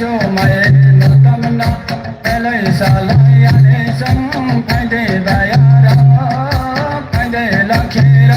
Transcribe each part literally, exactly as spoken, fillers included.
Mai motamna elai salai ani sang phaide bayara phaide lakhira.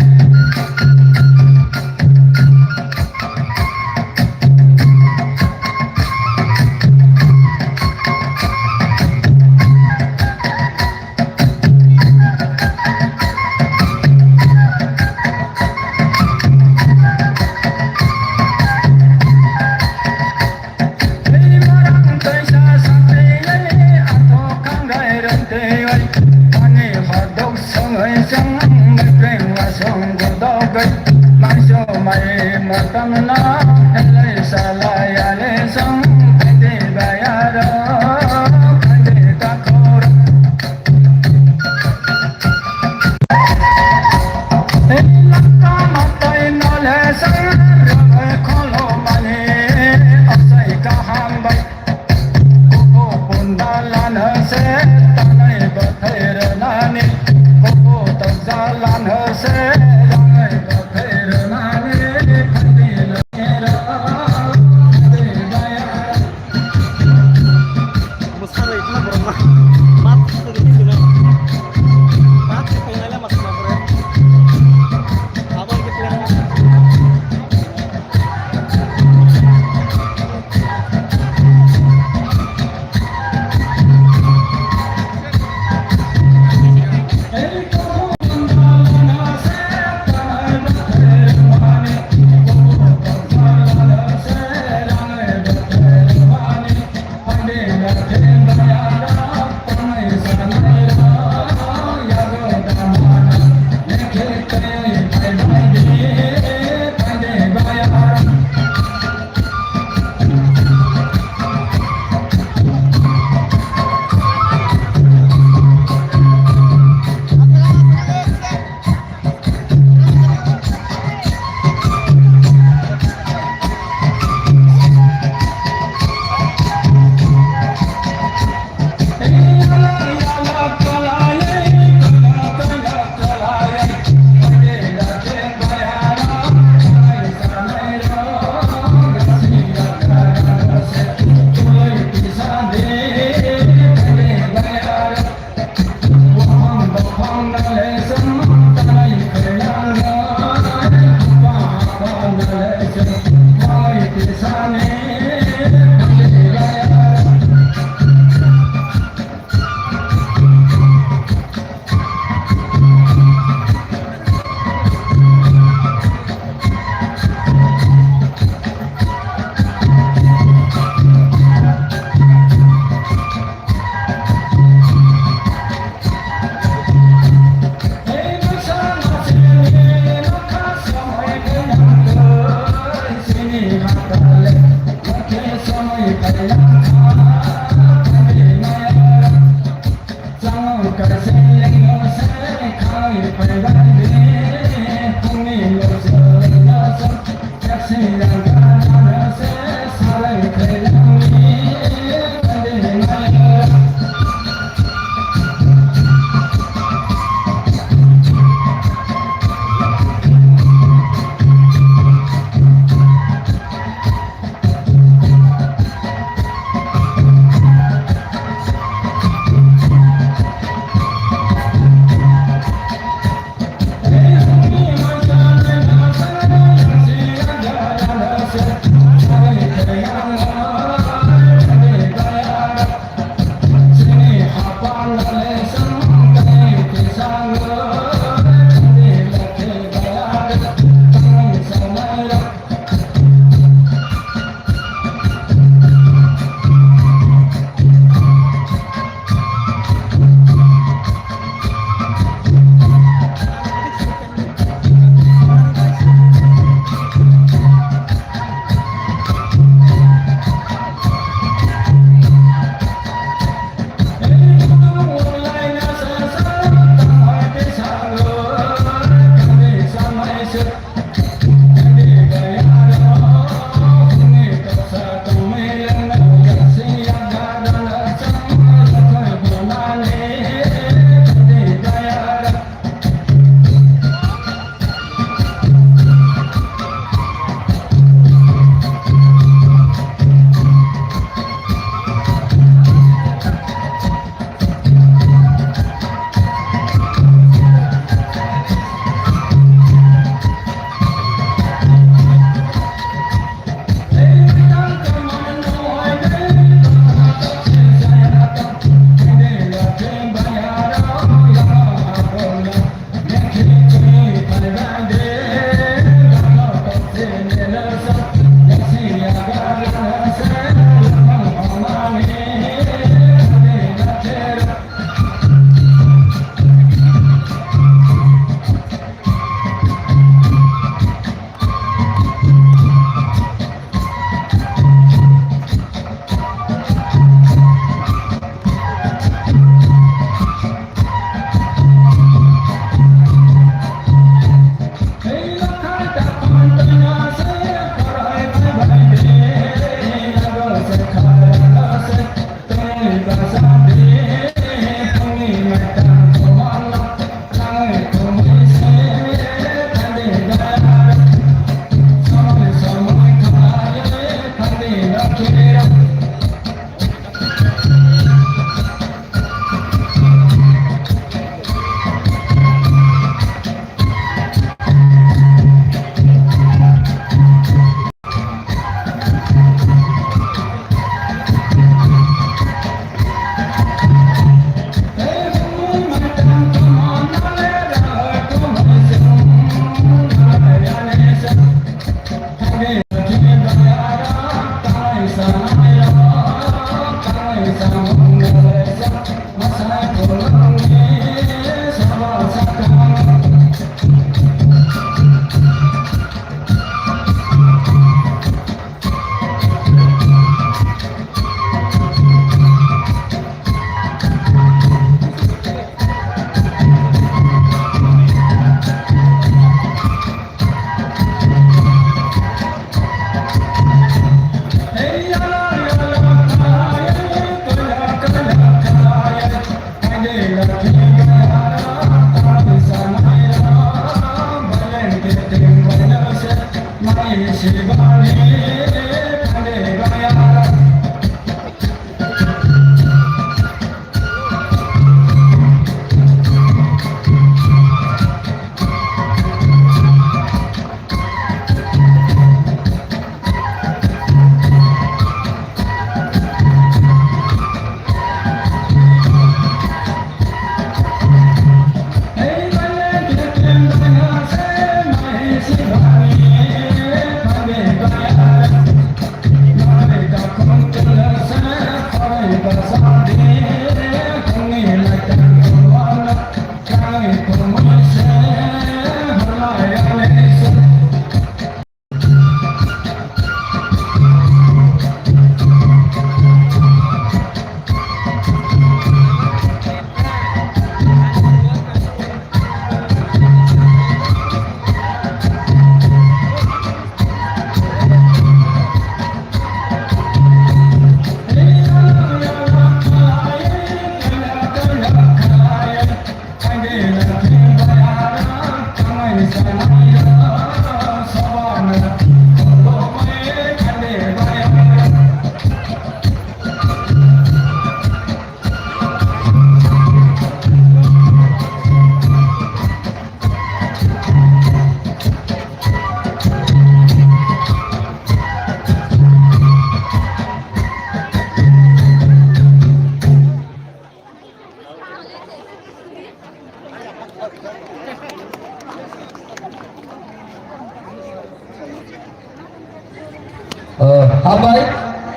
Oh, hambai,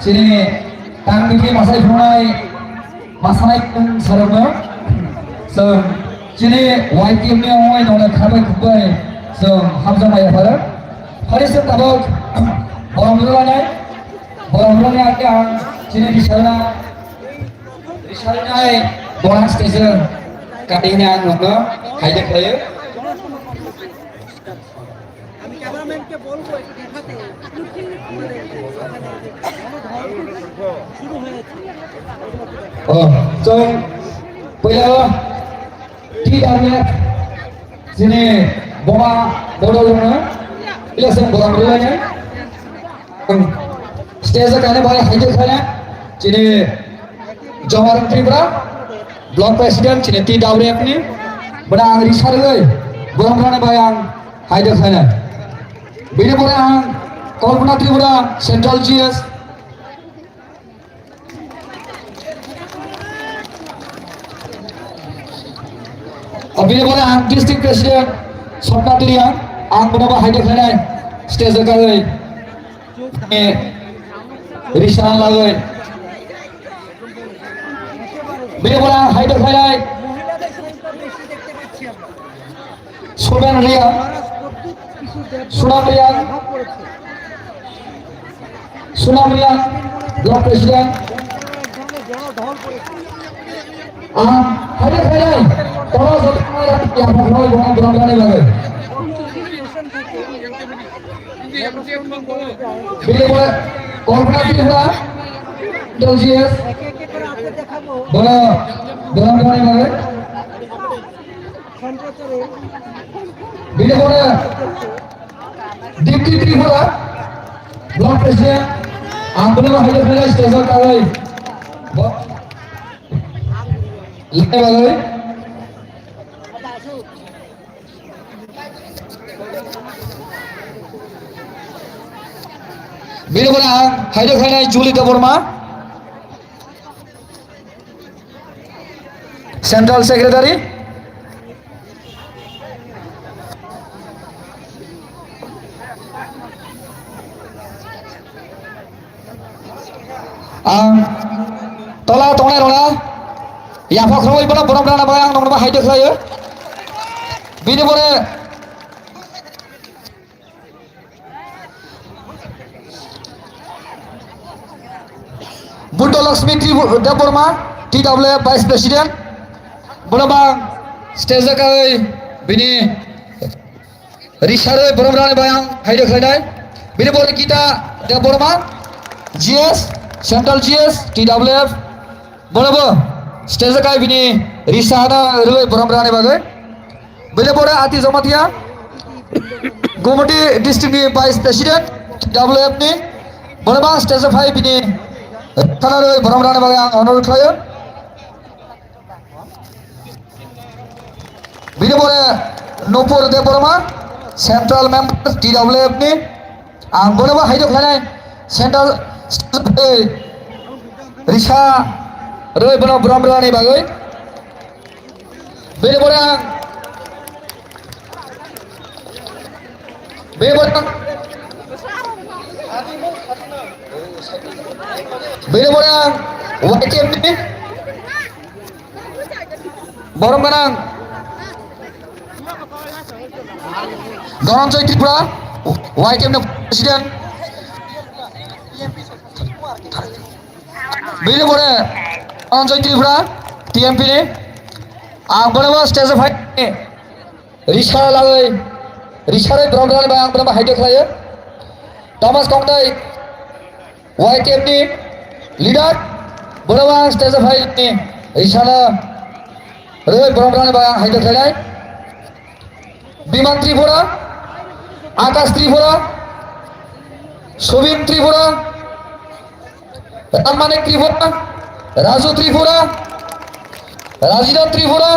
chini tang bini masai phunai, masanai kung sarokno. So, chini Y T F ni ongoi nongna khabai khukbai, so, hamjakmai yapharo. Hari se tabok, borom rwlainai, borom rwlainai ang chini bisalna, bisalnai bonus station katingni ang nokno haide khlaio. আমি ক্যামেরাম্যানকে বলবো একটু দেখাতে। শুরু হয়েছে। Oh, so, puila T W F, chini boma bodol no, election bodol rwlainai. Stage o kainwi bai haide khlaina, chini Jomar Tripura, Block President, chini T W F ni, bwna ang risa rwgwi, borok rani bai ang haide khlaina. Bini pore ang Kalpana Tripura, Central G S. Bini pore ang District President, Sopna Turiang, ang bwna bai haide khlainai, stage o kainwi. Eh, Rishana lagoi. Bini bola haide khainai. Sudan Riya. Sunam Riya. Sunam Riya. Block President. Ah, haide khainai. Toro joto ya phone bola bola bola lagoi. Bini pore Kalpana Tripura, Central G S. Bola, bola, bola, bola. Bini pore Dipti Tripura, Block President. Ang bini haide khainai stage o kainwi. Bo-, lene bagwi. Bini pore ang haide khainai Julie Debbarma, Central Secretary. Ang tola tongnai rokno yapha khoroi bono borom rana bai ang nokno haide khlaio. Bini pore Buddha Lakshmi Tribu-, Debbarma, T W F Vice President, bono bang stage o kai bini Risaroi borom rani bai ang haide khlainai. Bini pore Gita Debbarma, G S, Central G S, T W F. Bono bo stage kai bini risa hana rwgwi borom rani bagwi. Bini pore Ati Jamatia, Gumoti district ni Vice President, T W F ni, borok ang stage o phai bini thanarwi borom rani bagwi ang honour khlaio. Bini pore Nupur Debbarma, Central Member, T W F ni, ang bono bo haidok khlainai, Central Risa rwi bono borom rani bagwi. Bini pore ang, bini pore ang, bini pore ang, Y T F ni borom gwnang Dhananjay Tripura, Y T F ni President. Bini pore Anjoy Tripura, T M P ni. Ang bono bo stage o phai risa lagwi, risa rwi borom rani bai ang bono bo haidok khlaio. Thomas Kongdai, Y T F ni leader, bono bo ang stage o phai risa no rwi borom rani bai ang haidok khlainai. Biman Tripura, Akash Tripura, Subin Tripura, Rammanik Tripura, Raju Tripura, Rajida Tripura,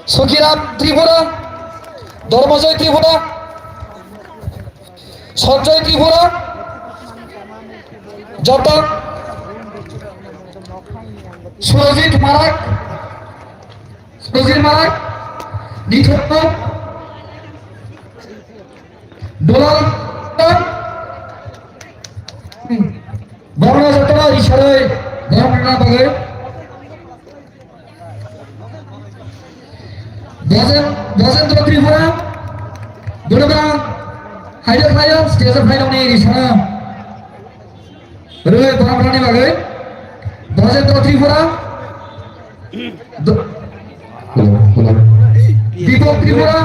Sukiram Tripura, Dharmajoy Tripura, Sanjoy Tripura, Joto, Surajit Marak, Surajit Marak, Nithok, Dolal, Borna Jatara, Isharai, Borna Bagwi. Brajen-, Brajendra Tripura, Durga, Haidar Khayan, stage of final ni Isharai. Rwi borom rani bagwi Brajendra Tripura, Do-, Deepak Tripura,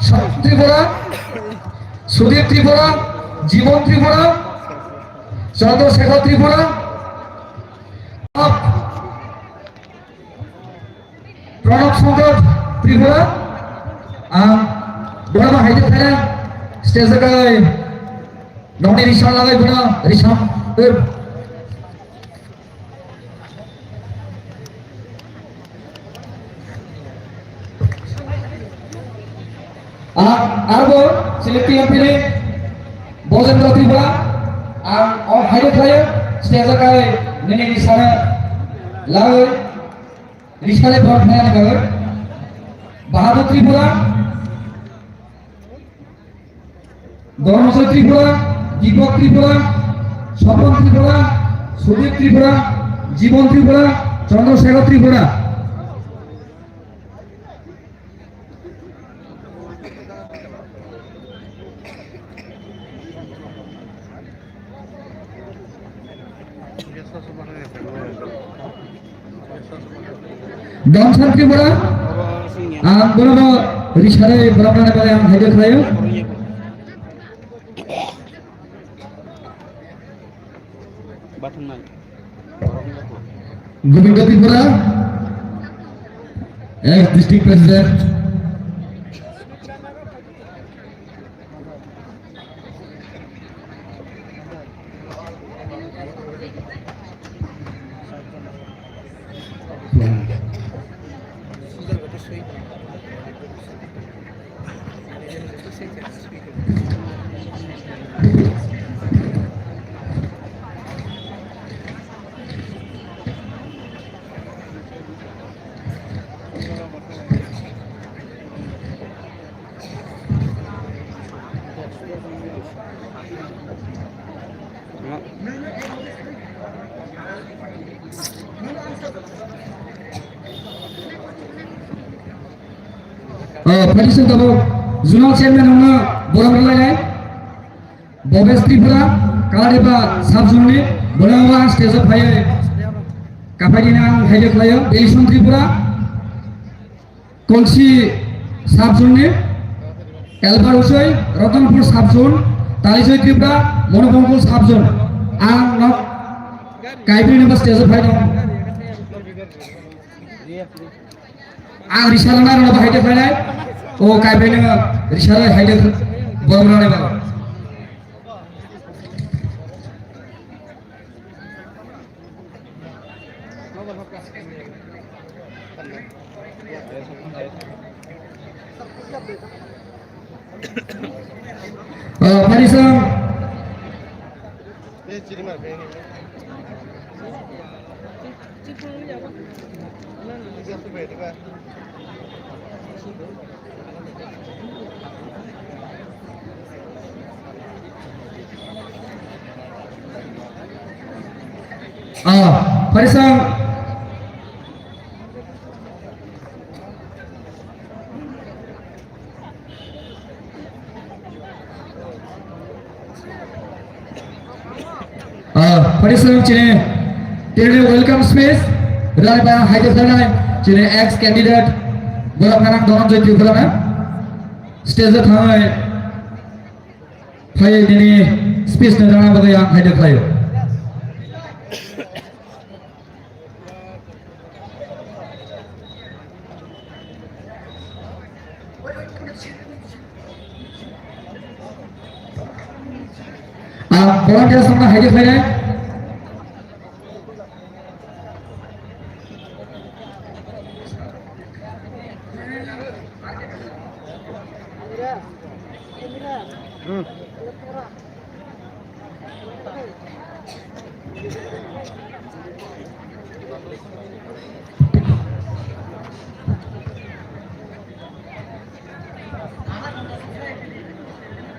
Shyam Tripura, Sudip Tripura, Jibon Tripura, Chandra Shekhar Tripura, Pranab Shankar Tripura, ang bono haide thailang stage o kai nokni risang lagai bono risang. Ang arbo chini T M P ni Bojendra Tripura, ang o haide thailang stage o kai nini risang lagai. Risale bor phaya ni bagwi Bahadur Tripura, Dharmasai Tripura, Deepak Tripura, Swapan Tripura, Sudip Tripura, Jibon Tripura, Chandra Shekhar Tripura. Donsar Tripura, ang bono risare borok rani bagwi ang haide khlaio. Govinda Tripura, ex district president. Oh, phai sing tabuk Zonal Chairman wngno borom rwlainai. Bobes Tripura, Kalariba sub zone ni, bono ang stage o phaiwi kaphai dina ang haide khlaio. Deison Tripura, Kolsi sub zone ni, Elbar Usoi, Ratanpur sub zone, Talijoy Tripura, Monopongkul sub zone. Ang nok kaibri ni stage o phai dong. Ang risala na rwna bahai de phainai. O kaibai no risala hai de. Pamrani ba. Ah, Parisang. Ah, Parisang. Ah, Parisang chini tini welcome speech rwnai ba haide khlainai chini ex candidate borok nang Dhananjoy Tripura na stage o thangwi phaiwi nini speech no rwna bagwi ang haide khlaio. Ah, volunteers rokno haide khlainai.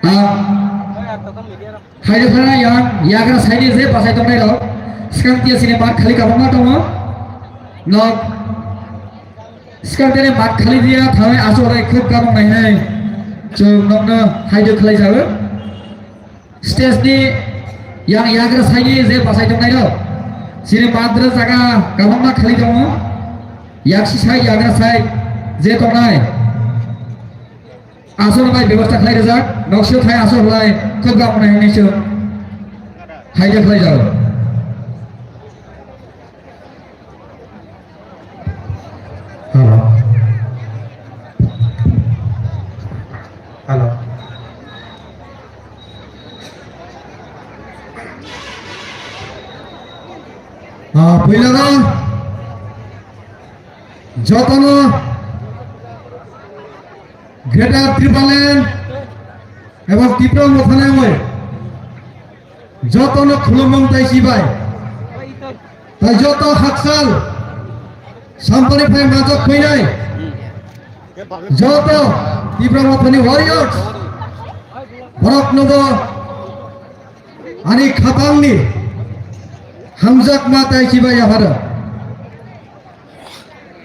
Ah. Haide phana yang yagra saini je bachai tongnai rok. Swkang tia sini mat khali kabangma tongo. Nok swkang tini mat khali dia thanai aswk rai khub kabang nai hai. Chwng nokno haide khlai jago. Stage ni yang yagra saini je bachai tongnai rok. Sini madra jaga kabangma khali tongo. Yaksi sai yagra sai je tongnai. Asol bai bebostha khlai rijak, noksio thai asol lai khobga mwnai hwnwi chwng haide khlai jago. Hello. Hello. Ah, puila rang. Jotono Greater Tipraland ebong Tipra Motha nangwi jotono khulumung tai sibai. Tai joto hakchal sampani phai majok khuinai joto Tipra Mothani warriors borok nobo ani khapangni hamjakma tai sibai yapharo.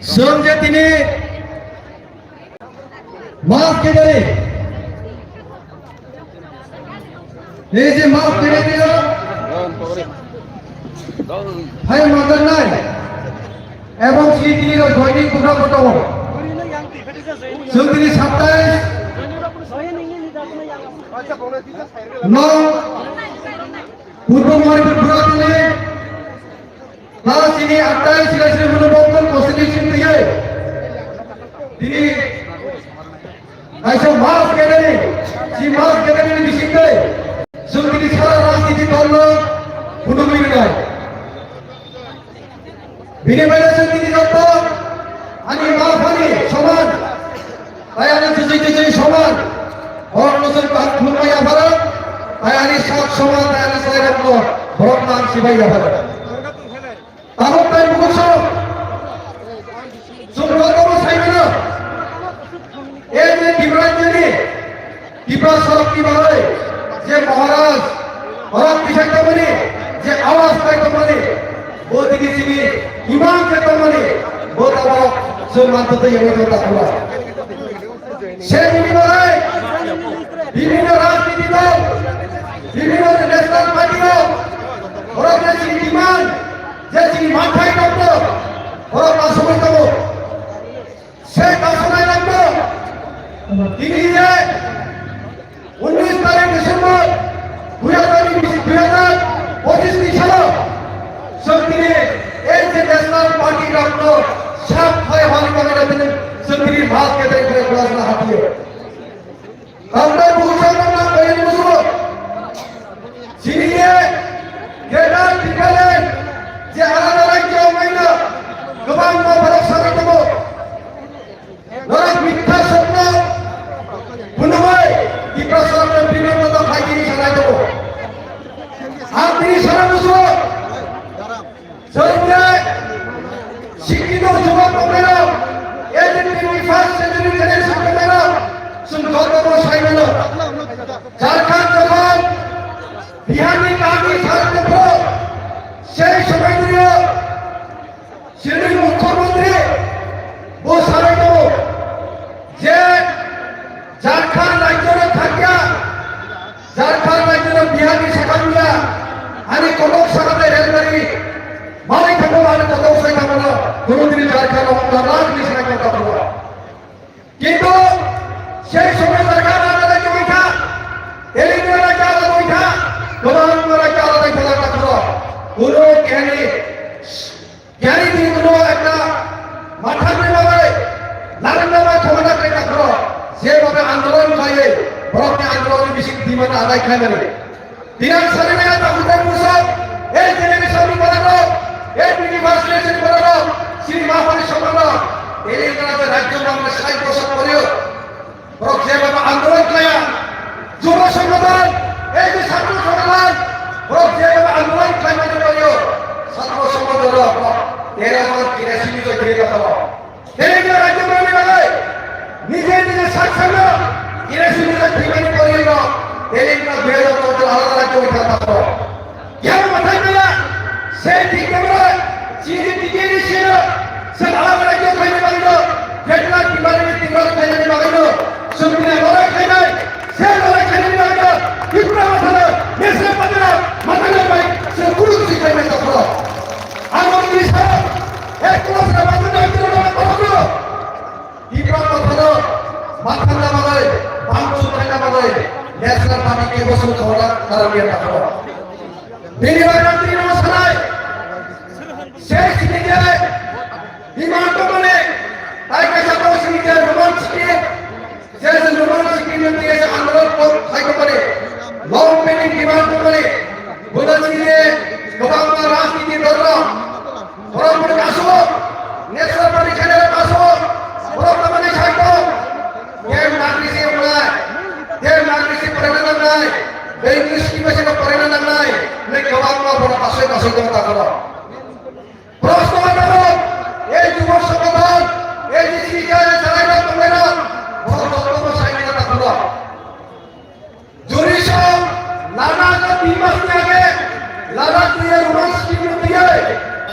Chwng je tini mass gathering, ei je mass gathering o phai manjaknai ebong si tini rok joining program bo tongo. Chwng tini satais no Purbo Manipur Buratali Last ini atai sila sila mano bokol constitution tiye. Dini kaisa mass gathering, si mass gathering ni bisingtwi chwng tini sara rajniti dol no phunugwi rwnai. Bini bagwi chwng tini joto ani ma phani soman. Tai ano twijwi twijwi soman. Borokno chwng kaham khulumbai yapharo. Tai ani sak soman, tai ani chwrairokno borokno ang sibai yapharo. Tabuk tai bukuso. Chwng jotono sai mano. E je Tiprajani Tipra sorokni bagwi je Maharaj, borok tisai tongmani, je awas pai tongmani, bo tini sini imang khe tongmani, bo tabok chwng manthoto yangwi tong takhwla. Se bini bagwi bibhinno rajniti dol, bibhinno national party rok, borok je chini demand, je chini manthai tongkha, borok asugwi tongo. Sheikh Hasina Rangma, tini je unnish tarik December dui hajar bisi, dui hajar pochis ni salo, chwng tini ei je National Party rokno sak phai hwnwi bagwi tini chwng tini mass gathering khlai khlai hatiyo. Jharkhand jokhon Biharni kami sarkopro sei somoinio chini mukhyamantri bo sabai tongo je Jharkhand rajyoro thangya, Jharkhand rajyoro Biharni sakhamya, ani kotok sakhamya railgari, malik thangma ani kotok sai thangma, kono dini Jharkhand rok tabla ni sai thangma. Kintu sei somoy Jharkhand alada wngkha, Telangana alada wngkha, Goborno alada wngkha, kono kehani Jani tini kono ekta matha rwna bai, narwkna bai khomona khe takhro, je bhabe andolon khlaiwi, borokni andolonni bising dimano adai khlaimani. Tini ang sari maya takhro tai pusok, ei generation ni borok, ei university ni borok, sini mahapani somanno, ei rajyo mangna sai bosok koriyo. Borok jeba andolon khlaiya, Jubo Songgodhon, ei je Chhatro Songgodhon, borok jeba andolon khlaimani bagwi, Chhatro Songgodhon rok, tero jon kerosene rok kiri rok. Tei je rajyo rok ni bagwi, nije nije sak sakno kerosene rok thwimani bagwi rok, tei rok dui hajar choudo alada rajyo ni thang thang rok. Yang mathai maya, se thik kemra, chini tigiri sino, se alabara kyo khaini bagino, federal department tinggal khaini bagino, sumina lora khainai, se lora khaini bagino, Tripura mathana, Nesra mathana, mathana bai, se kurung si khaini takhro. Amo ni sa, ek kilo sa mathana, ek kilo sa mathana. Tipra kotharo, bathang na bagwi, bangsu khaina bagwi, national party kebo sung khawla, karam ya takhro. Bini bagwi ang tini no sanai, sei sini je, demand to mane, tai kaisa to sini je, roman sini, je je roman sini no tiye je andolon ko khai ko mane, long pending demand to mane, bola sini je, gobang ma rajniti dol rok, Borok bini kaso, national party khainai kaso, borok tamani khaito, dem nagri se wngnai, dem nagri se porena nangnai, English ki bese no porena nangnai, ne kwbangma borok asoi asoi tong takhoro. Proshno ma tamo, ei Jubo Songgodhon, ei je sini jai salai rok tongnai rok, borok jotono sai mani takhoro. Jori song, lana ka tin mas ni age, lana tuye roman script no tuye,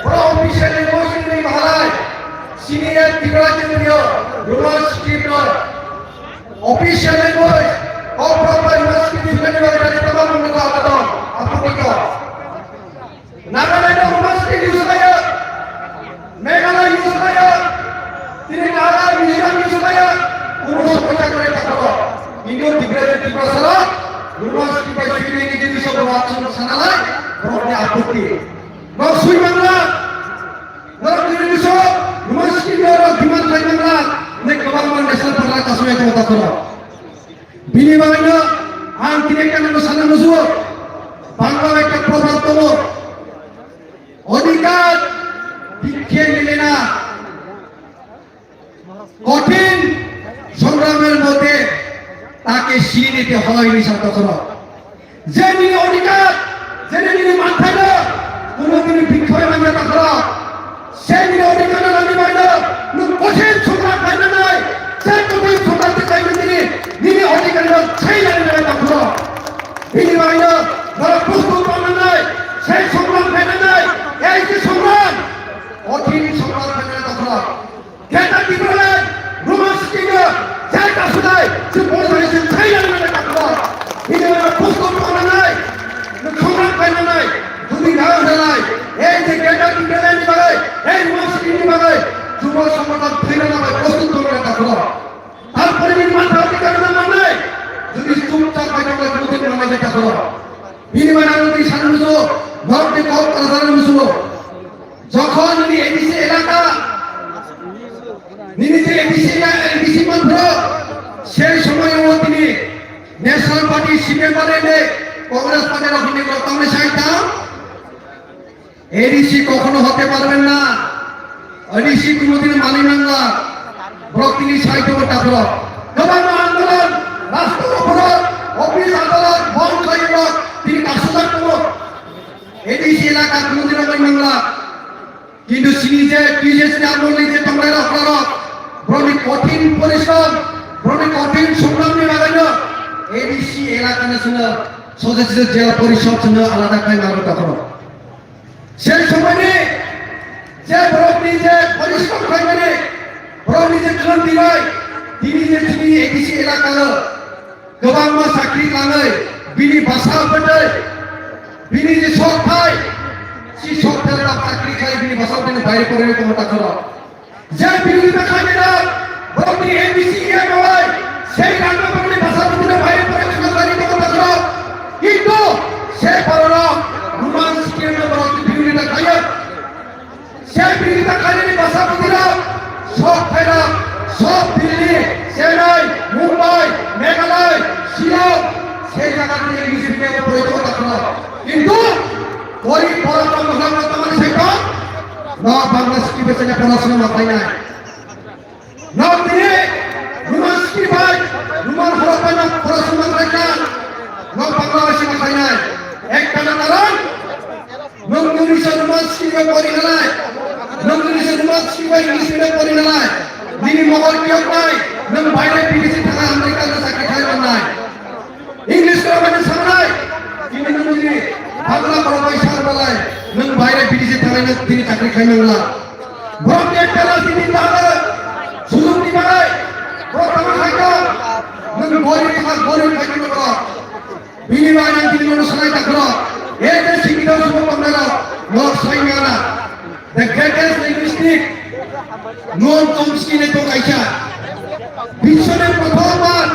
bro official language ni mahalai, sini ya Tripura ke tuye, roman script no, official language, o proper roman script sini ni bagwi tadi tamam mungko abadan, apa kita. Nagaland o roman script use khlaiya, Meghalaya use khlaiya, tini Naga, Mizoram use khlaiya, kuno somosa kwrwi takhoro. Kintu Tiprasa, Tiprasa roman script bai script ni jini sobo roman script sanalai, borokni apotti. Nok sui mangla, nok jini so roman script ni oro demand khlai mangla, ne kwbangma national party kasui tong takhoro. Bini bagwino ang tini ekta nangno sana musugo, Bangla ekta proverb tongo, "অধিকার ভিক্ষে মিলে না, কঠিন সংগ্রামের মধ্যে তাকে ছিনিয়ে নিতে হয়", hinwi sa takhoro. Je nini odhikar, je nini manthaino, kuno dini bhikkha bai manya takhoro. Se nini odhikarno nani bagwino, nwng kothin songram khlaina nai, se kothin songram twi khlaina nini, nini odhikarno thai nani nai takhoro. Bini bagwino, norok bustun tongna nai, se songram khlaina nai, ei je songram, kothin songram khlaina nai takhoro. Greater Tipraland, roman script no, jai kasunai, chwng boni bagwi chwng thai nang nang takhoro. Bini bagwi bustun tongna nai, nwng songram khlaina nai, jodi nang nang nai, ei je Greater Tipraland ni bagwi, ei roman script ni bagwi, Jubo Songgodhon thwina nang bai bustun tongna takhoro. Tarpore bini mantha adhikar nang nang nai, jodi chupchap bai tongna jodi nang nang takhoro. Bini bagwi ang tini sana musugo, norok ni kok tara sana musugo. Jokhon nini A D C elaka, nini je A D C na, A D C manthro, sei somoy o tini National Party, C P M party le, Congress party rok hwnwi borok tongwi sai tang. A D C কখনো হতে পারবেন না, A D C কোনোদিন মানি Nangla, borok tini sai tongo takhoro. Kwbangma andolon, rasta o borok, office adalat, bond khlai borok, tini kasijak tongo. A D C elaka kono dino bai mangla. Kintu chini je T J S ni amol ni je tongnai rok, rok, borokni kothin porishrom, Borokni kothin songkramni bagwino A D C elakano chwngno Sodeswar Jela Porishod chwngno alada khai manwi takhoro. Sei somoini je borokni je porishod khlaimani, borokni je khwlwng twibai, tini je chini A D C elakao kwbangma chakri langwi bini bwsa bwtwi, bini je sok phai, si sok phai rok chakri khai bini bwsa bwtwi baire porwi tongo takhoro. Je birodita khlainai rok, borokni M D C E M O I, sei rangno borokni bwsa bwtwino baire porwi thangna bagwi tongo takhoro. Kintu sei bororok Roman script-no borokni birodita khlaio. Sei birodita khlainani bwsa bwtwirok sok phairok, sok Delhi, Chennai, Mumbai, Meghalaya, Shillong, sei jagatni English medium-o porwi tongo takhoro. Kintu gorib borok rok mwkhang rok tamani sai tong? Nok Bangla script-o chengya porasona ma khlainai. Nok tini Roman script bai, Roman horok bai nok porasona ma khlainai. Nok Bangla bai se ma khlainai. Ekta na karon, nwng nini se Roman script bai pori halai. Nwng nini se Roman script bai English medium pori halai. Nini mogol kiyok nai, nwng baire bidesi thangna America no chakri khai mannai. English kwrwngmani sanai, tini nwng tini Bangla borok bai san balai, nwng baire bidesi thangnai nwng tini chakri khai mangla. Borok ni tela tini tala, sujug ni balai, borok tama khai ka, nwng gori tama gori khai ka borok. Bini bai nwng tini nwng sanai takhoro, e je sikita subung tongnai rok, nok sai mangla. The greatest linguistic Noam Chomsky ni tong kaisa. Biswni prothom bar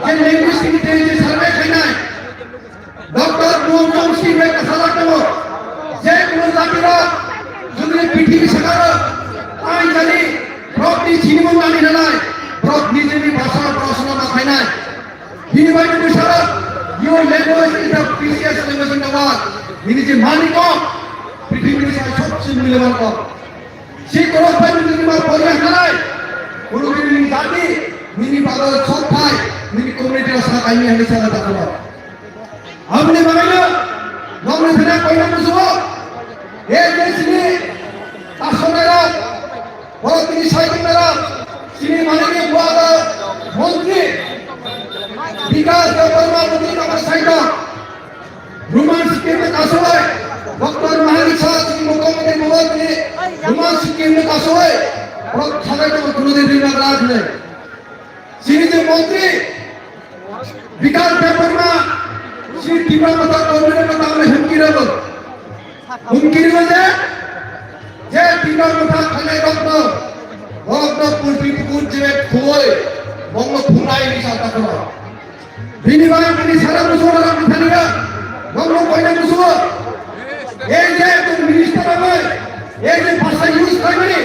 je linguistic ni tei je survey khainai Doctor Noam Chomsky bai kasalak tongo. Je kuno jati rok jodi prithibi sakaro tai jani rok ni sinimung nani nanai rok nijeni bhasha porasona ma khainai. Bini bai ni bwsarok, your language is the precious language in the world. Bini je mani kok, prithibi ni sai sobse mulyaban kok. Si korok bai ni bini ma poriya halai, kuno bini ni jati, bini bagwi sok thai, bini community rok sa kaimi hwnwi sa da kuno. Aboni bagwino nokni thani koina musugo, A D C ni asonai rok, Borok tini sai tongnairok, chini manani buago montri Bikas Debbarma montri tongma sai tong. Roman script no kasoi, Doctor Mahanik Saha chini mukhyamantri buago tini Roman script no kasoi, borok sabai tongo kuno din rinna glak hinwi. Chini je montri, Bikas Debbarma, si Tipra Motha Convener no tamni humki rwgo. Humki rwgo je, je Tipra Motha khanai rokno, rokno pulpi pukur je khoi, bongno phunai ni sa takhno. Bini bai bini sara musugo rok bithani ga, bongno koina musugo. Ei je ekjon minister amai, ei je bhasha use khaimani,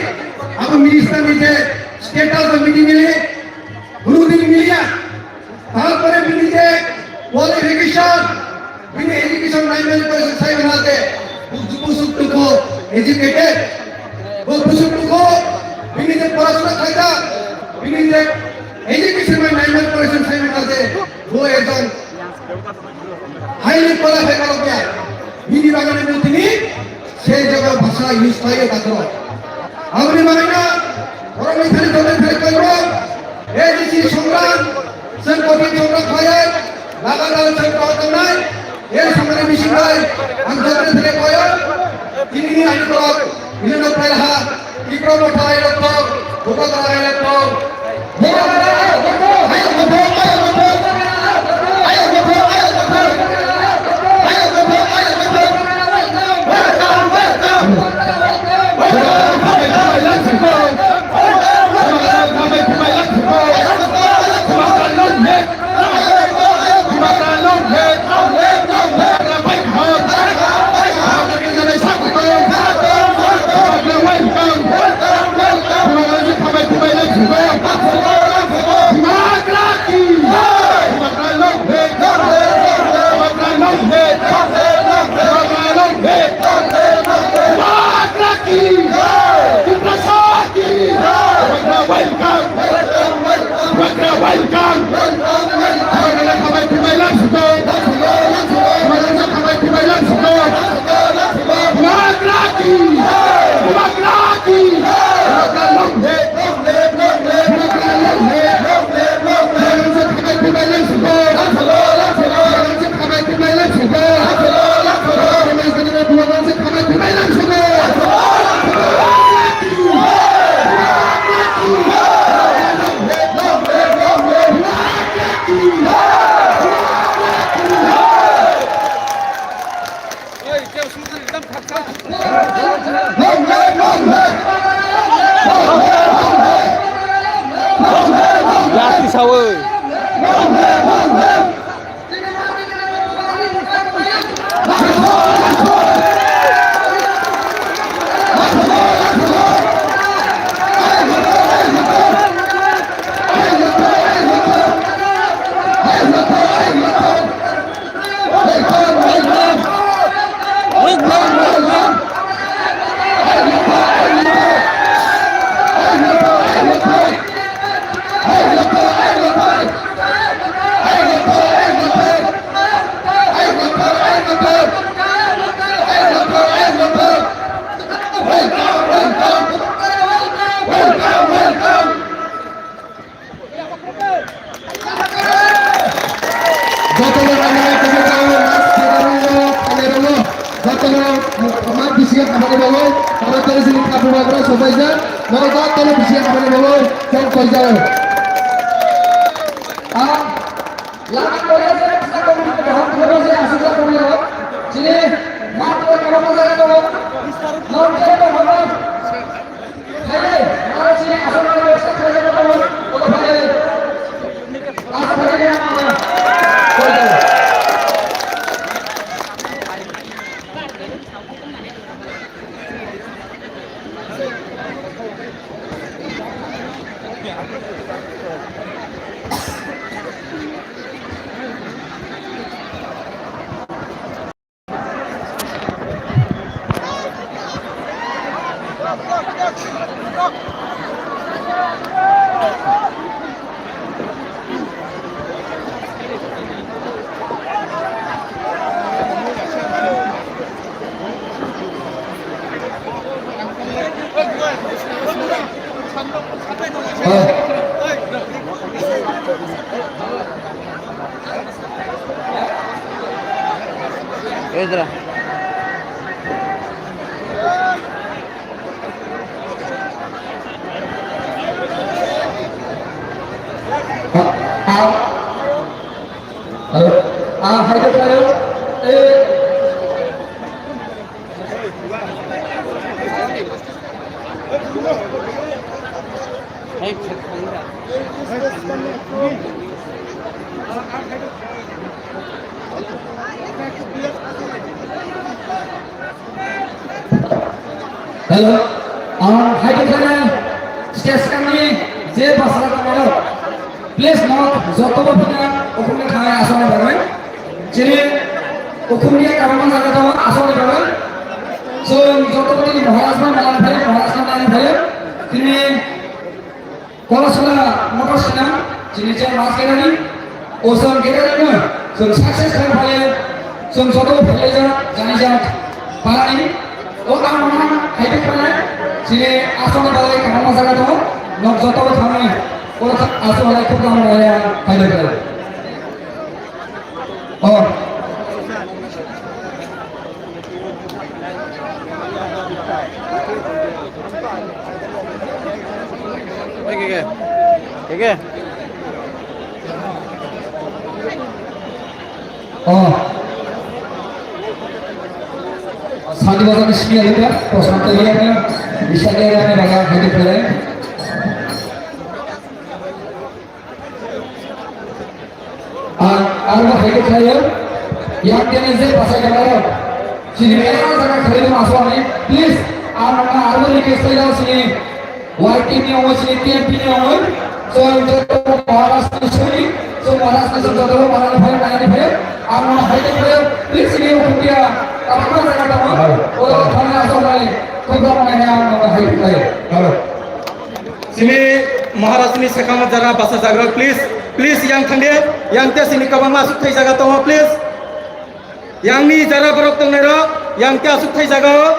abo minister ni je status o mini mili, Guru din miliya. Tarpore bini je qualification, bini education naimani pore se sai bana je, bu-, busuk tuko educated. Bu busuk tuko, bini je porasona khaijak, bini je education naimani pore se sai bana je, bu ekjon highly qualified borok ya. Bini bagwi no tini sei jaga bhasha use khlaiwi takhro. Aboni bagwi no borok ni thani thani thani kaibo A D C songram, chwng kothin songram khlaiwi lagatar chwng kok tongnai. Ei samani bising bai ang jotoni thani koyo tini ni ani borok bini no phai ha. Tipra Motha hai rok tong, Bubagra hai rok tong. Tolo ma bisi hamani bagwi, aro tolo sini khabu bagra sobaijak, norok da tolo bisi hamani bagwi, chong koijak. Ah, lama koya se, sa komi ko baham koya se, asuk sa komi ko. Sini, ma koya kono ma jaga kono. Lom jaga kono. Edra. Ah, ah, hai, hai, hai, eh. Hello, ang hai khe khana stage kami je basra kamaro. Please, nok joto bo phina ukhumni khanai asokni bagwi. Chini ukhumni kabangma jaga tongo asokni bagwi. So, joto bo tini Maharaj bai malani phai, Maharaj bai malani phai. Tini Kolasala motor sinam, chini je mas kenani. O song khe rwngno, chwng success khlai phai, chwng joto phailaijak, janijak, parani. O ang mangha hai khe khana, chini aswkni bagwi kwbangma jaga tongo, nok joto bo thangwi, o aswk hai khub kaham rwya, hai khe khana. O. Eke, eke. Eke. Oh. Sadi bazar ni sini ada, Prasanta Riya ni, bisa dia ada, ada, ada, ada. Ang, ang bo hai khe khlaio, yang tini je bachai tongo, chini mela jaga khali tong aswk ani, please, ang nokno aro request khlaio, chini Y T ni ongoi, chini T M P ni ongoi, so, ang joto Maharaj ni suri, so, Maharaj ni joto Maharaj ni phai, nai ni phai, ang nokno hai khe khlaio, please, chini Ukhutia, kabangma jaga tongo, o thangna aswk ani, khub rok nai ang nokno hai khe khlaio. Chini Maharaj ni sakang jara basa jagrok, please, please, yang thangde, yang te chini kabangma aswk thai jaga tongo, please. Yang ni jara borok tongnai rok, yang te aswk thai jaga o,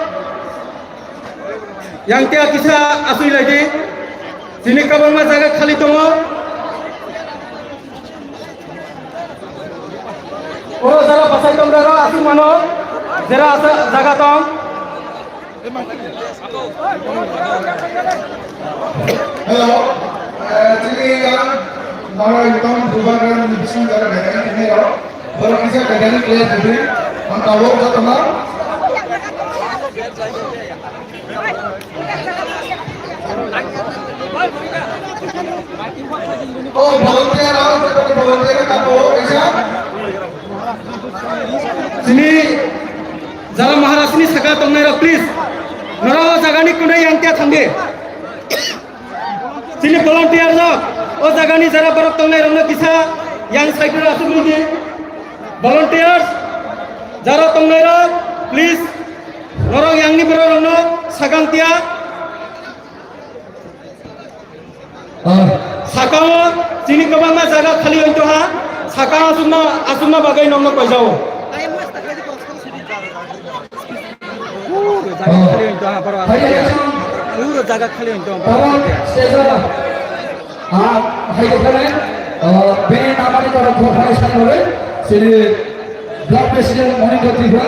yang te kisa aswk lai di. Chini kabangma jaga khali tongo. O jara bachai tong rok aswk mano, jera asa jaga tong. Hello, eh, chini yang nama itom bubagra ni bising jara dagang ini rok. Borok kisa dagang clear jadi, ang tawok jatama. Oh, volunteer, ah, volunteer ka po, kaisa? Sini, jara Maharaj ni saka tongnai rok, please. Nora o jaga ni kunai yang tia thangdi. Sini volunteer rok, o jaga ni jara borok tongnai rok no kisa yang side ro asuk di. Volunteers, jara tongnai rok, please. Norok yang ni borok rok no sakang tia. Ah. Sakao chini kwbangma jaga khali wng tongha, sakao aswkna, aswkna bagwi nokno koijao. Uro jaga khali wng tongha, borok aswk ya. Uro jaga khali wng tongha, borok aswk ya. Ah, hai ko khale, ah, bini namani toro khopha sanore, sini block president Manikya Tripura.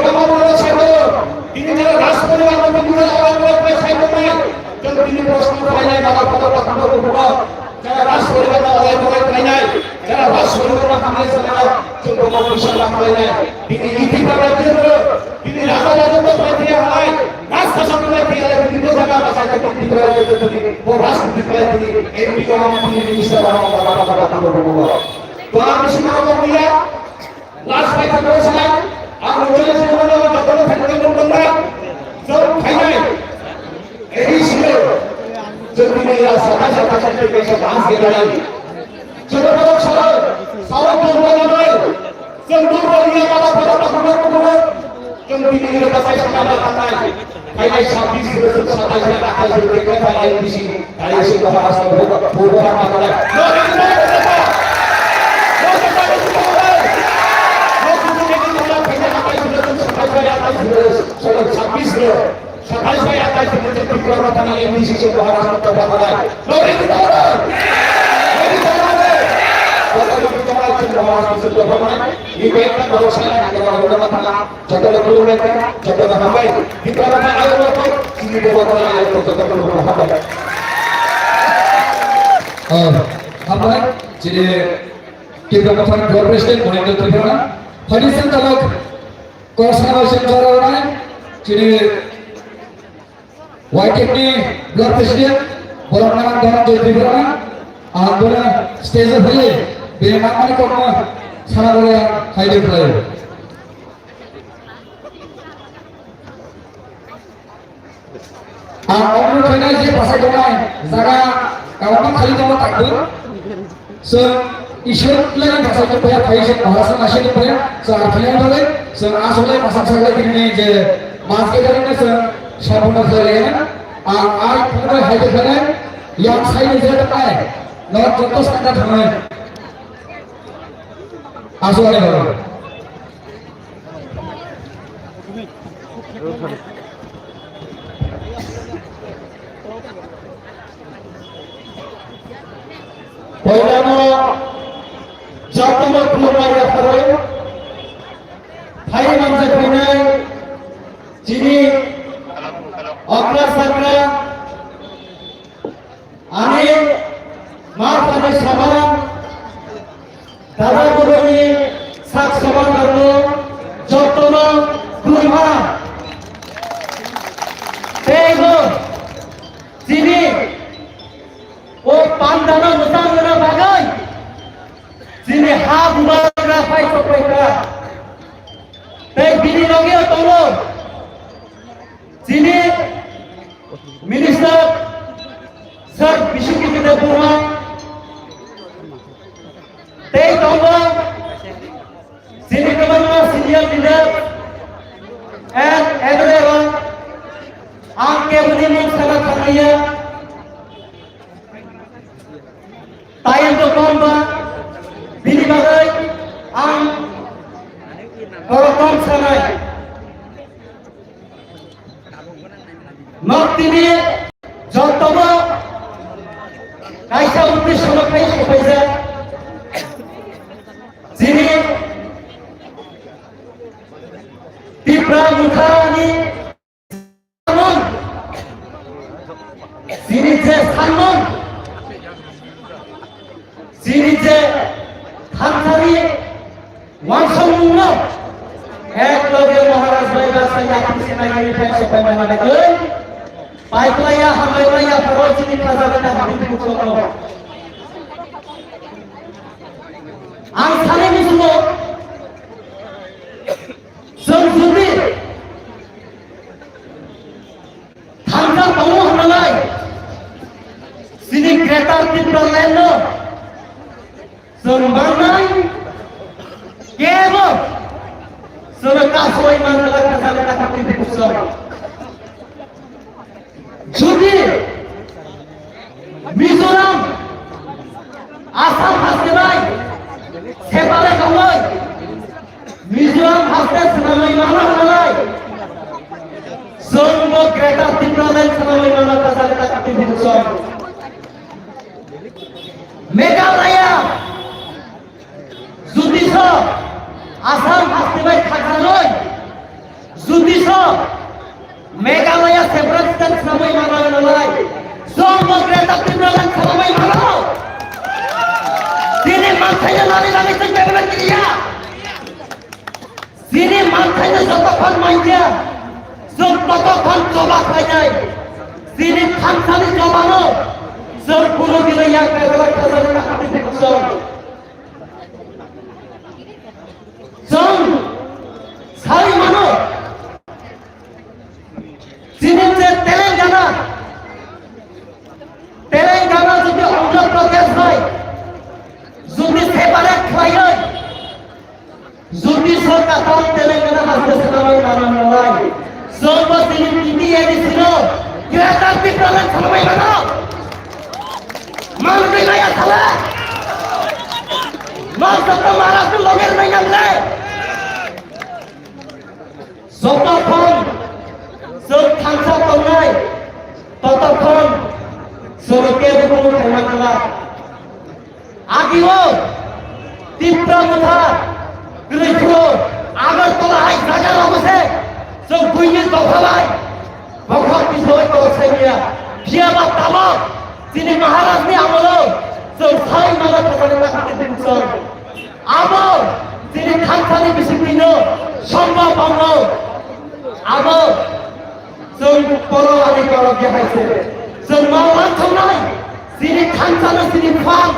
Kwbangma borok sai bo, tini jora Raj poribar no tini jora alai alai khlai sai tongnai. Chwng tini proshno khlainai, mano kotor kotor no bukugo. Jora Raj poribar no alai alai khlainai, jora Raj poribar no hamle sanai, chwng bo kok bisa lam khlainai. Tini iti para jero, tini raja raja to khlai thaya halai, Raj kasam khlai thaya halai, tini jaga ma sai tini Bo rajniti khlai tini, M P ko tini minister rok, baba, baba, baba, baba, baba. To ang bisi ma bo ya, last fight ko sai, ang rojol se ko no, joto no thang ko no, jom khainai. A D C, jom tini ya, sata, sata, sata, sata, dance ke khainai. Joto no sala, sawa ko no, no, no. Chwng Durbaliya mata pata ta khubor khubor. Chwng tini ni rwkha sai saka ma tangnai. Phainai sabbish bochor, satais bai atais bochor khe phainai M D C, kari se Maharashtra bubar ma tangnai. No, no, no, no, no. Sabbish bochor. Satais bai atais ni moddhe Tripura Motha ni M D C se Maharashtra motha khanai. Lori ni tawra. Lori ni tawra. Lori ni tawra se Maharashtra se motha khanai. Ni bek ta tawra sai na tawra motha khanai. Joto le khulumnai kha, joto le hambai. Tripura Motha ayo motha, chini bo motha ayo motha, joto le khulumnai hambai. Oh, hambai, chini Tripura Motha ni Board President Monendra Tripura. Hadi sen talok, Korsana Hoseng Jora Rai, chini Y T F ni Block President, borok nang Dhananjoy Tripura, ang bono stage o phai, bini nangmani kokno sana bole ang hai de khlai. Ang omno khainai je bwsai tongnai jaga kwbangma khali tongo takbw. Chwng Ishwar lai bwsai tong phaiya, phai se Maharashtra naising tong phaiya, chwng ar phaiya bagwi, chwng aswk lai bwsai bwsai lai tini je mass gathering no chwng sampunno khlai lai ya. Ang ai phunuknai hai khe khainai, yang sai ni je tongnai, no joto sakha thangnai. Aswk ani bagwi. Poilano jotono khulumnai yapharwi, phai manjak phainai chini okra sakra, ani ma phani samara, dada budoni sak soman rokno jotono khulumha. Teibo chini o pandano mwchang rwna bagwi chini ha bubagra phai sokphaikha. Tei bini logi-o tongo chini Minister Sir Bishnu Kishore Debbarma, tei tongo chini kwbangma senior leader and M L A rok, ang keboni mung sana thanglia. Time bo kom ba, bini bagwi ang borok kom sanai. Nok tini jotobo kaisa uddesho no khai sophaijak. Chini Tipra Mothani Chini je sanmung, chini je thansani wansukmungno ek loge Maharaj bai baksa yapri sinai unify sopai mani bagwi paiplaiya, hambai maiya, pharo chini khajagwi ta habit bukchokno. Ang sanai muchungo, chwng jodi Thansa tongo hwnalai, chini Greater Tipraland no chwng mangnai kebo chwngno kasoi manna kha, thani kha, thani kha. Jodi Mizoram, Assam haste bai separate ongoi, Mizoram haste swnamwi mano hwnalai, chwngbo Greater Tipraland swnamwi mano, kwchak kwchak Tiprasa. Meghalaya, jodi so Assam haste bai khakchangwi, jodi so Meghalaya separate state swnamwi mano hwnalai, chwngbo Greater Tipraland swnamwi mano. Chini manthaino nani nani chwng development kiriya. Chini manthaino jotokhon manya, chwng totokhon choba khlainai. Chini thansani jobano chwng kunu dino yak berjak thasani kaham twi chwng. Chwng sai mano, chini je Telangana, Telangana jodi Andhra Pradesh hai jodi separate khlaiwi, jodi sorkar tamo Telangana haste separate mana nalai, chwngbo chini T T A D C no Greater Tipraland salai mano. Manwi maya sala. Noksa to Maharashtra loge rwnai nangle. Jotokhon chwng thansa tongnai, totokhon chwng kebo kunu khaima khlak. Agio Tipra Motha kwrwi phuru Agartala hai jaga rogo se chwng buini dopha bai bokhok tisoi tolsai mia. Phiya ba tabok chini Maharaj ni amolo chwng sai mano thasani takhuk twi chwng. Abo chini thansani bisingtwino sombhob wngo. Abo chwng borok ani borok je hai se. Chwng ma uansuknai, chini thansano chini phan,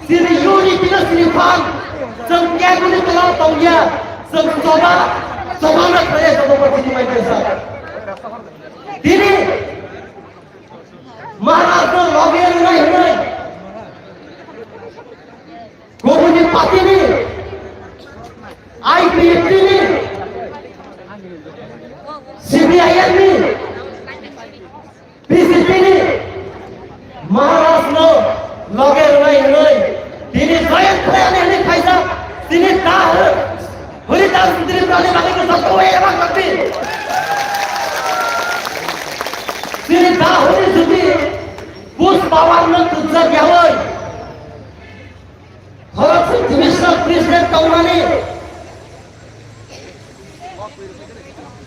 chini unity no chini phan. Chwng keboni tola tongya, chwng choba, choba no khlaiya choba bo chini mai kesa. Tini Maharaj no loge rwnai hwnwi. Kubuni party ni, I P F T ni, C P I M ni, B J P ni, Maharaj no loge rwnai hwnwi tini join khlaiyani hwnwi khaijak, tini da hwnwi da hwnwi tini prani bagwi no joto wai ebak bakti. Tini da hwnwi jodi Bush power no tujak yawi. Khoroksa divisional president tongmani.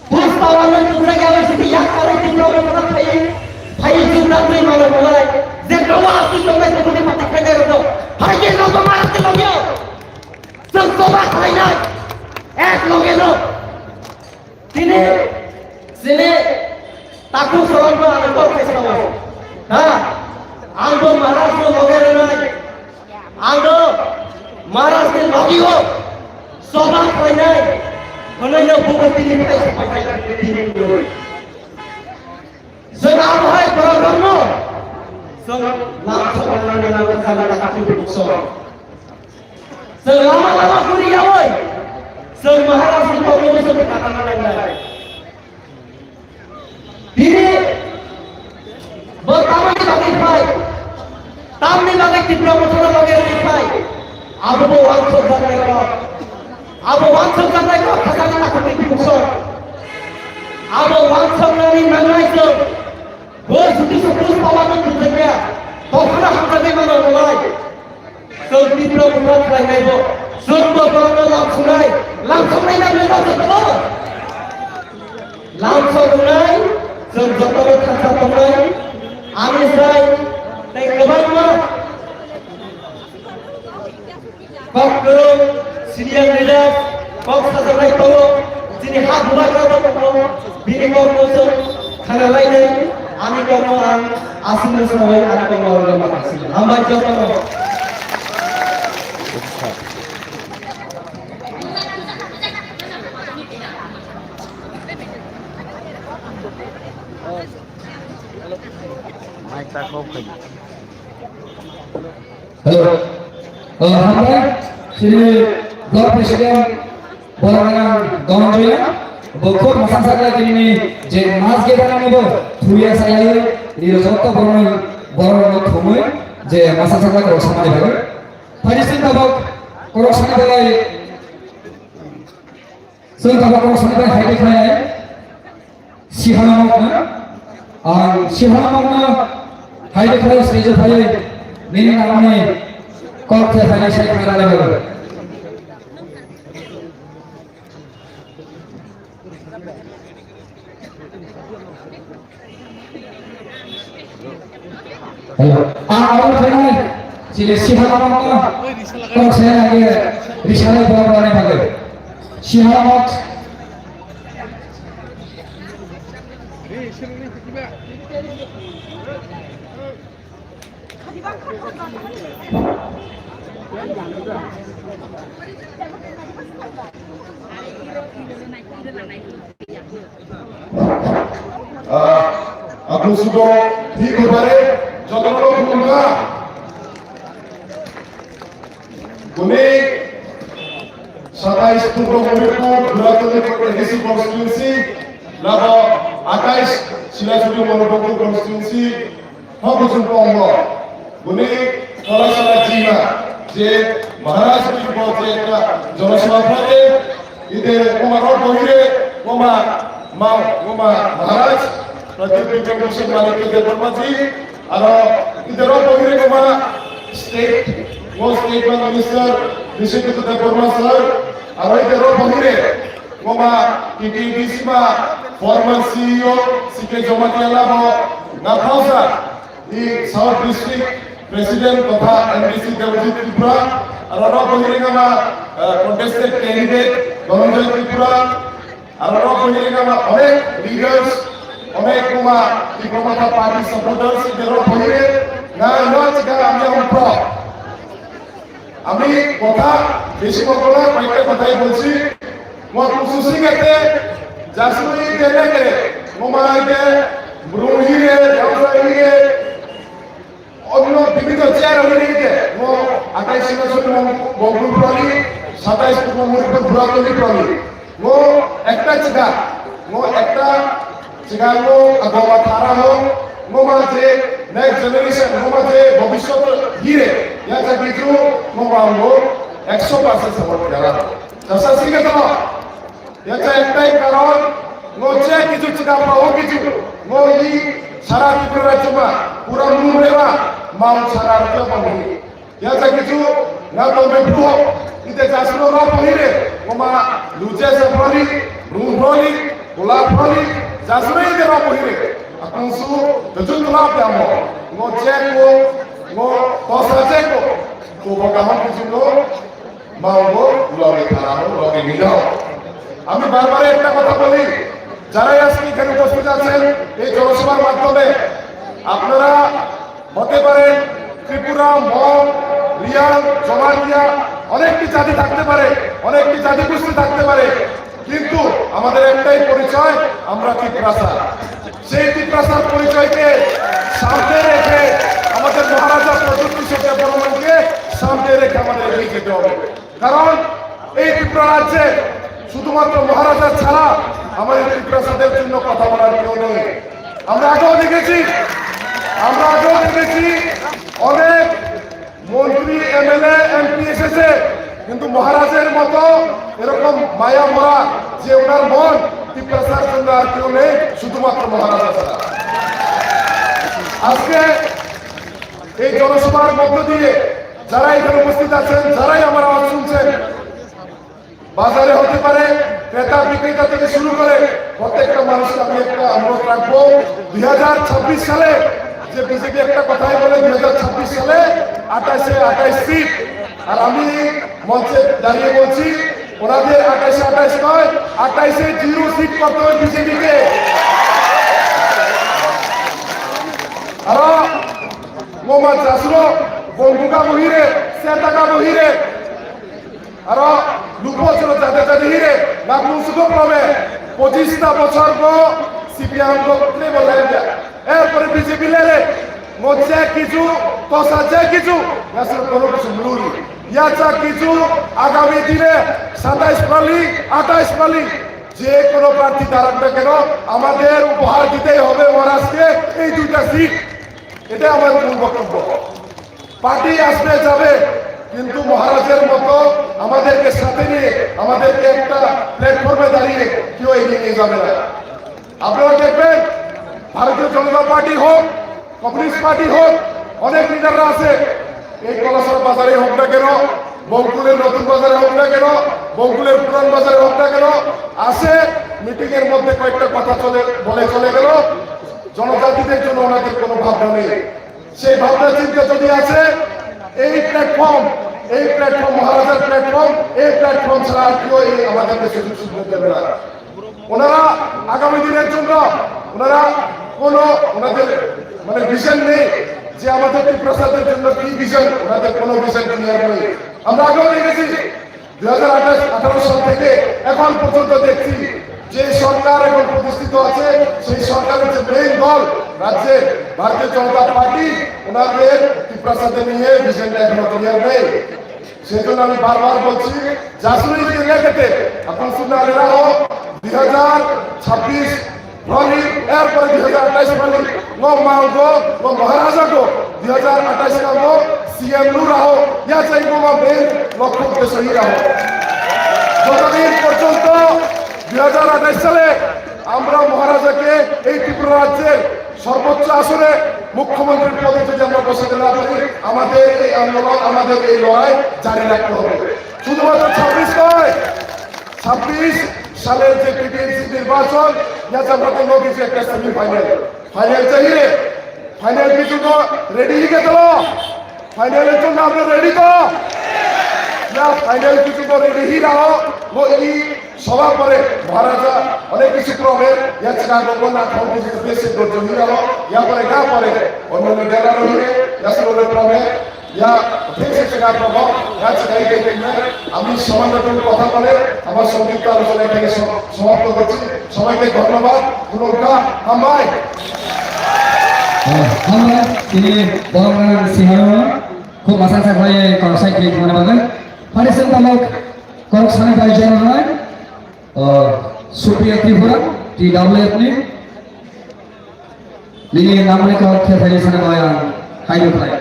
Bush power no tujak yawi sidi yak kare di no no no phai. Phai jumna twi mano malai. Je no wa asli tongnai tongmani pati khainai rok no. Phai je no to mara te longyo. Chwng choba khlainai. Ek longyo no. Tini, chini, takhuk soronno ang kok khe sao. Ha? Ang bo Maharaj no loge rwnai. Ang bo Maharaj ni logi o. Soba khlainai. Hwnwi no bubo tini phai se phai phai tini. Chwng abo hai borok rokno chwng lam sokna nangni nangni jaga takhuk twi bukso. Chwng lama lama guri yawi chwng Maharaj ni kokno chwng khatana nangnai. Tini bo tamni bagwi phai, tamni bagwi Tipra Mothano loge rwgwi phai. Abo bo wansuk jaknai kok. Abo wansuk jaknai kok khasani takhuk twi bukso. Abo wansuknani nangnai chwng. Bo juti se Bush power no tujak ya. Bokhano hamjaknai mano nalai. Chwng Tipra Motha khlainai bo. Chwng bo borokno lam sunai. Lam sunai na bwrwi no jotono. Lam sunai. Chwng jotono thansa tongnai. Ani sai tei kwbangma Kok kwrwng, senior leader, kok sajaknai tongo, chini ha bubagra bo tongo, bini kokno chwng khana lainai, ani kokno ang aswkno sawi, ani kokno ang ma aswk. Hambai jotono. Mic ta off khai. Hello. Uh, hambai, chini block president, Borok Rang Dhananjoy, bo khub mwsa sakla chini je mas ge dana ni bo, thuya sayayo, ni joto borok, borok no thumui, je mwsa sakla ko samani bagwi. Phai sin tabok, korok samani bagwi. Chwng tabok korok samani bagwi hai de khai. Sihanamokno, ang Sihanamokno hai de khlai stage phai nini nangmani kok khe phai sai khlai rani bagwi. Hello. Ang aro khainai, chini Sihanamokno kok khe age risale borok rani bagwi. Sihanamok. Ah, aku sudah di kebare, jodoh lo buka. Kuni satais Purbo Hamirpur, Duratoni Progressive Constituency, labo atais Silachuri Monopokur Constituency, Hokuchung Pongo, Kuni Kolasala Jima, je Maharaj Purbo je ekta Jonasabha Prate, Ide Kumar Rohire, Kuma Mau, Kuma Maharaj, Pradyut Bikram Bhushan Manikya Debbarma ji, aro ide Rohire Kuma State, Mo State ma Minister, Bishnu Debbarma sir, aro ide Rohire Kuma T T D C ma former C E O, C K Jamatia labo, Ngathausa, Di South District President totha M D C Debojit Tripura, aro rok bo hiring ama, eh, contested candidate Dhananjay Tripura, aro rok bo hiring ama onek leaders, onek kuma Tipra Motha party supporters, ide rok bo hiring na no chika ami ang pro. আমি কথা বেশি বলবো না, কয়েকটা কথাই বলছি। Mo kusu singate jasuri denegre, mo maite bruhire, jausahire, onno bibhinno chair hire, mo atais singate mo bongkul prali, satais mo murikul buratoli prali. Mo ekta chida, mo ekta Chikango agoma thara ho, ngoma je next generation, ngoma je bhobishyot hire, yacha kichu ngoma ango ekso percent support kara. Jasa singke to, yacha ektai karon, ngo je kichu chikapra ho kichu, ngo i sara Tripura rajyo ma, pura mumre ma, mau sara rajyo ma mui. Yacha kichu na tongbe phuo, ite jasuro na pohire, ngoma luje sa proli, rung proli, gola proli, jasuro ite na pohire. Akung su, tuju tula piamo, ngo chek ko, ngo tosa chek ko, to bo kaham kichu no, ma ngo, loge thana ho, loge nidao. আমি বারবার একটা কথা বলি, যারাই আজকে এখানে উপস্থিত আছেন এই জনসভার মাধ্যমে, আপনারা হতে পারে ত্রিপুরা, মগ, রিয়াং, জমাতিয়া, অনেকটি জাতি থাকতে পারে, অনেকটি জাতিগোষ্ঠী থাকতে পারে, কিন্তু আমাদের একটাই পরিচয়, আমরা তিপ্রাসা। সেই তিপ্রাসার পরিচয়কে সামনে রেখে আমাদের মহারাজা প্রদ্যুৎ কিশোর দেববর্মনকে সামনে রেখে আমাদের এগিয়ে যেতে হবে। কারণ এই ত্রিপুরা রাজ্যে শুধুমাত্র মহারাজা ছাড়া আমাদের তিপ্রাসাদের জন্য কথা বলার কেউ নেই। আমরা আগেও দেখেছি, আমরা আগেও দেখেছি অনেক মন্ত্রী, এমএলএ, এমপি এসেছে, কিন্তু মহারাজের মতো এরকম মায়া ভরা যে ওনার মন, তিপ্রাসার জন্য আর কেউ নেই, শুধুমাত্র মহারাজা ছাড়া। আজকে এই জনসভার মধ্য দিয়ে যারা এখানে উপস্থিত আছেন, যারাই আমার আওয়াজ শুনছেন, বাজারে হতে পারে ক্রেতা বিক্রেতা থেকে শুরু করে প্রত্যেকটা মানুষকে আমি একটা অনুরোধ রাখবো, দুই হাজার ছাব্বিশ সালে যে বিজেপি একটা কথাই বলে, দুই হাজার ছাব্বিশ সালে আঠাশে আঠাশ সিট, আর আমি মঞ্চে দাঁড়িয়ে বলছি, ওনাদের আঠাশে আঠাশ নয়, আঠাশে জিরো সিট করতে হবে বিজেপিকে। আরো মোহাম্মদ জাসুরো বঙ্গুকা বহিরে, সেতাকা বহিরে, Aro lupo chwlo jate jate hire, nakung sudo probe, pochista bochor bo C P M go tle bo lenge. Erpore B J P lele, mo je kichu, tosa je kichu, yasir kono kichu mluri. Yacha kichu, agami dine, সাতাইশ পালি, আঠাইশ পালি, যে কোনো প্রার্থী দাঁড়াক না কেন, আমাদের উপহার দিতেই হবে মহারাজকে এই দুইটা সিট। এটাই আমার মূল বক্তব্য। পার্টি আসবে যাবে, কিন্তু মহারাজের মতো আমাদেরকে সাথে নিয়ে, আমাদেরকে একটা প্ল্যাটফর্মে দাঁড়িয়ে কেউ এগিয়ে নিয়ে যাবে না। আপনারা দেখবেন, ভারতীয় জনতা পার্টি হোক, কমিউনিস্ট পার্টি হোক, অনেক লিডাররা আছে, এই কলাসর বাজারে হোক না কেন, বঙ্কুলের নতুন বাজারে হোক না কেন, বঙ্কুলের পুরান বাজারে হোক না কেন, আসে, মিটিং এর মধ্যে কয়েকটা কথা চলে, বলে চলে গেল। জনজাতিদের জন্য ওনাদের কোনো ভাবনা নেই। সেই ভাবনা চিন্তা যদি আছে, এই প্ল্যাটফর্ম, এই প্ল্যাটফর্ম, মহারাজার প্ল্যাটফর্ম, এই প্ল্যাটফর্ম ছাড়া আর কেউ এই আমাদেরকে সুযোগ সুবিধা দেবে না। ওনারা আগামী দিনের জন্য ওনারা কোনো ওনাদের মানে ভিশন নেই যে আমাদের ত্রিপ্রাসাদের জন্য কি ভিশন, ওনাদের কোনো ভিশন ক্লিয়ার নেই। আমরা আগেও দেখেছি দুই হাজার আঠাশ আঠারো সাল থেকে এখন পর্যন্ত দেখছি যে সরকার এখন প্রতিষ্ঠিত আছে, সেই সরকারের যে মেইন দল রাজ্যে ভারতীয় জনতা পার্টি, ওনাদের ত্রিপ্রাসাদের নিয়ে ভিশনটা এখনো ক্লিয়ার নেই। সেই জন্য আমি বারবার বলছি, জাসুরি কে লেখেতে এখন শুনে আগে রাখো, দুই হাজার ছাব্বিশ রনি, এরপরে দুই হাজার আঠাশ রনি, ও মালগো, ও মহারাজাগো, দুই হাজার আঠাশ কামো সিএম নু রাখো, ইয়া চাই গো মা মেন লক্ষ্য উদ্দেশ্য হি রাখো। যতদিন পর্যন্ত দুই হাজার আঠাশ সালে আমরা মহারাজাকে এই ত্রিপুরা রাজ্যের সর্বোচ্চ আসনে মুখ্যমন্ত্রীর পদে যদি আমরা বসাতে না পারি, আমাদের এই আন্দোলন, আমাদের এই লড়াই জারি রাখতে হবে। শুধুমাত্র ছাব্বিশ নয়, ছাব্বিশ সালের যে টিপিএমসি নির্বাচন, ইয়াতে আমাদের নবীজি একটা সেমিফাইনাল, ফাইনাল চাই রে। ফাইনাল কিছু তো রেডি হয়ে গেল, ফাইনালের জন্য আমরা রেডি তো? না, ফাইনাল কিছু তো রেডি হই না হোক। ও এই সভা পরে মহারাজা অনেক কিছু প্রমে, ইয়াতে না বলবো না, খাওয়া কিছু বেশি ধৈর্য হয়ে গেল, ইয়া পরে গা পরে অন্য লিডাররা রহিয়ে, ইয়াসে বলে প্রমে, ইয়া, ঠিক আছে, না, প্রভু, ঠিক আছে, এই, এই, এই, আমি সমালোচন কথা বলে আমার সংক্ষিপ্ত আলোচনা এখানে সম-, সমাপ্ত করছি। সবাইকে ধন্যবাদ। Khulumkha, hambai. Hambai, tini borok rang siharo, khub masa sa khlai, kok sai khlai thangna bagwi. Pharising tamok, korok sana bai jana nai. O, Supriya Tripura, T W F ni. Nini namni kok khe thani sana bai ang, hai do khlai.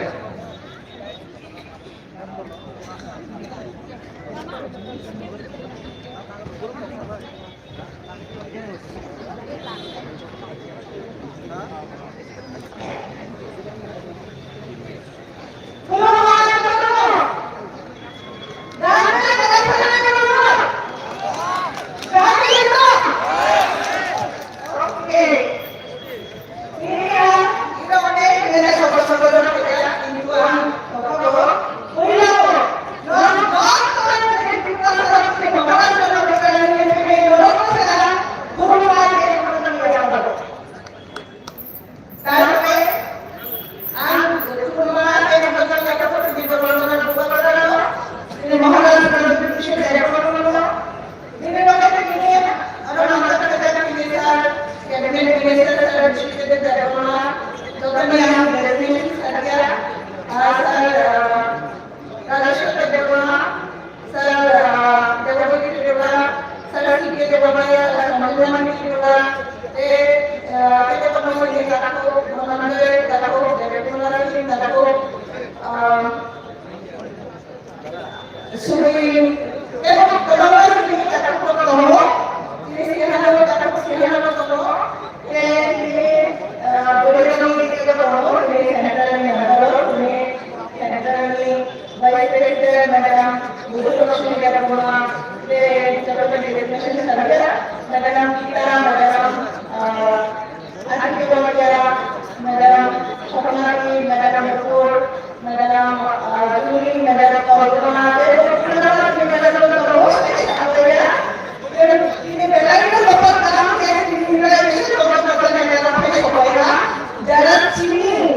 Tarpore ang Dr. Kumar, ang Dr. Dr. Dr. Dr. Dr. Maharaj, Dr. Dr. Dr. Bini loge tini aro Andhra Pradesh minister, cabinet minister, sir, Chief Minister Debbarma, totally ang blessing, sir, ya, ah, sir, ah, Rajeshwar Debbarma, sir, ah, Debojyoti Tripura, sir, C K Debbarma, sir, Manjumati Tripura, te, ah, te Debbarma Singh Thakur, Dhananjay Thakur, Debbarma Singh Thakur, ah, Suri, tei bo kwbangma chini takhuk rok tongo. Chini sengha rok takhuk sengha rok tongo. Tei chini, ah, bwrwi rokni tei bo tongo. Chini central ni madam rok, chini central ni vice president madam Budhu Lakshmi Debbarma, tei joto deputation secretary madam Gita, madam, ah, Aditya Debbarma, madam Swapnali, madam Mukul, Madam, ah, Julie, Madam Kalpana, Madam, Madam, ini belai ke tempat tanam yang ini belai ke tempat tanam yang dapat supaya jalan sini,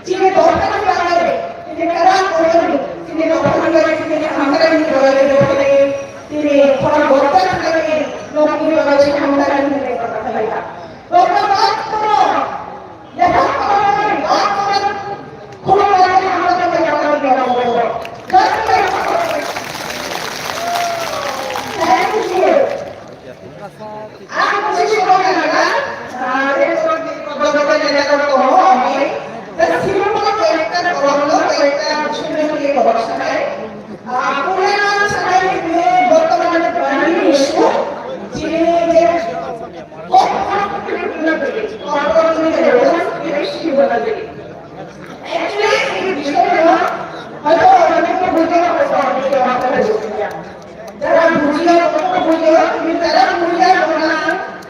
sini dorkar lagi, ini kadang orang sini dorkar lagi, sini angkara ini dorkar lagi, sini orang dorkar lagi, nokni dorkar sini angkara ini dorkar lagi. Dorkar lagi. Actually, এই বিষয়টা হয়তো অনেকে বুঝতে পারবে, অনেকে মাথায় ঢুকবে না। যারা বুঝিয়া, অতটা বুঝিয়া, কিন্তু তারা বুঝিয়া না,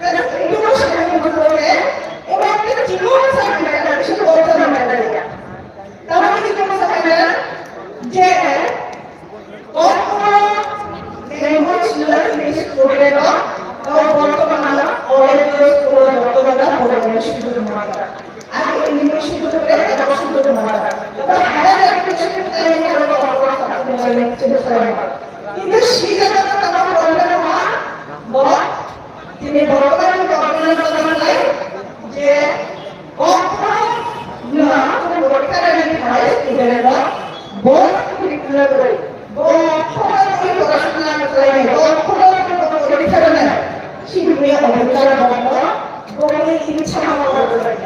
তারা কিন্তু সেখানে বুঝতে পারবে। এবং একটা জীবন সাথে একটা কিছু করতে পারবে না। তাহলে কিন্তু বোঝা যায় যে বর্তমান language learning student ও বর্তমান কলেজ স্কুল বর্তমান Age English shikha kore, age shikha kore. Abo higher education time e aro ko ko ko ko ko. Kintu shikha kore tamo problem ha, bo tini bortoman problem ha je, o ko na ko ko kare ni hai, ide na bo kare. Bo khorang ni pora suna khlai, bo khorang ni pora suna khlai, sini ya pora suna khlai, bo ni ini sama khlai.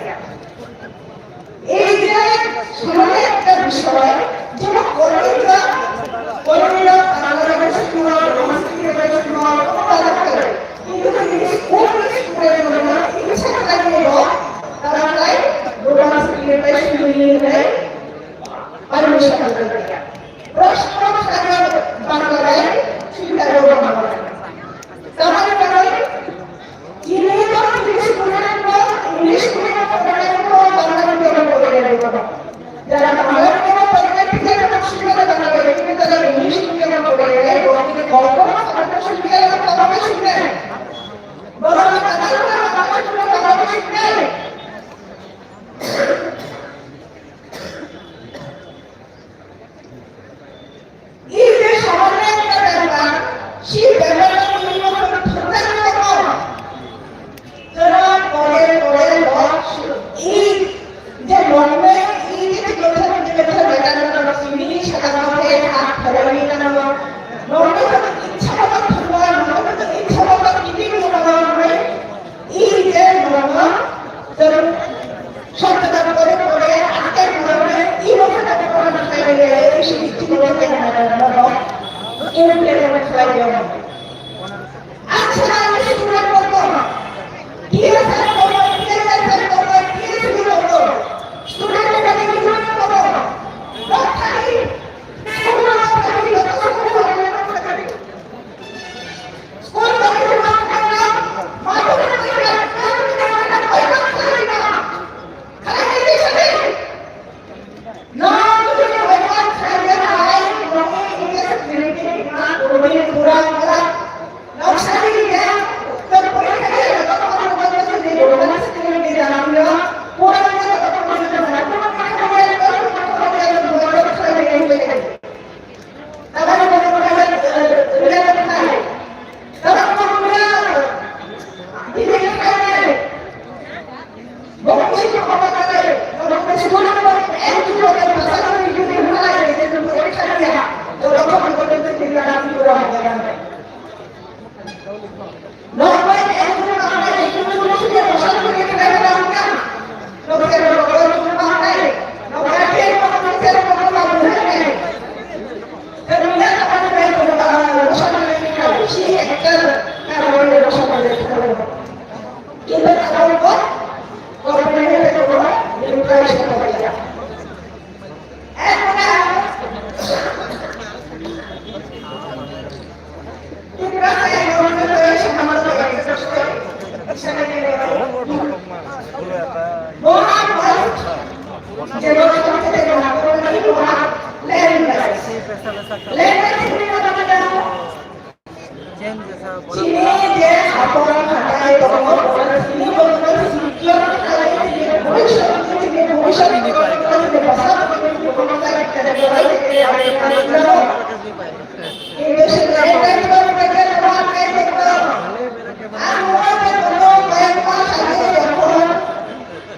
Ei je samane ekta bishoy, jeba kormila, kormila, Bangladesh ni, Bangladesh ni, Bangladesh ni, ini school ni student ni, ini sama khlai ni bo, tara khlai, bo school ni student ni, permission khlai. Proshno thani Bangla bai, Singapore Bangla bai. Tamani bagwi, chini to English medium ko, English medium ko, Bangla medium ko, Bangla medium ko. Jara Bangla medium ko, Bangla medium ko, Singapore Bangla bai, chini to English medium ko, Bangla bai, ko, ko, ko, ko, Singapore Bangla bai, Singapore. Bangla Bangla Bangla Bangla Singapore. Iri samanya kata, si bebek ini pun thangkan apa? Terang oleh oleh loh, i je nongme i je kita kita kita ini sekarang oleh hak terang ini nama nongme itu insya Allah Tuhan, nongme itu insya Allah ini nama nongme. Iri je nongo, jor, sotto kore kore, atte kore kore, iro kore kore, iri kore kore, iri kore kore. Acha, ami student korbo. Kila sir korbo, kila sir korbo, kila sir korbo. Student korbo, student korbo. Rok thani, school rok thani, rok thani, rok thani. Chini je aporok hatai tongo, chini borok sikla khalai, chini bhobishyot, chini bhobishyot, chini bhobishyot,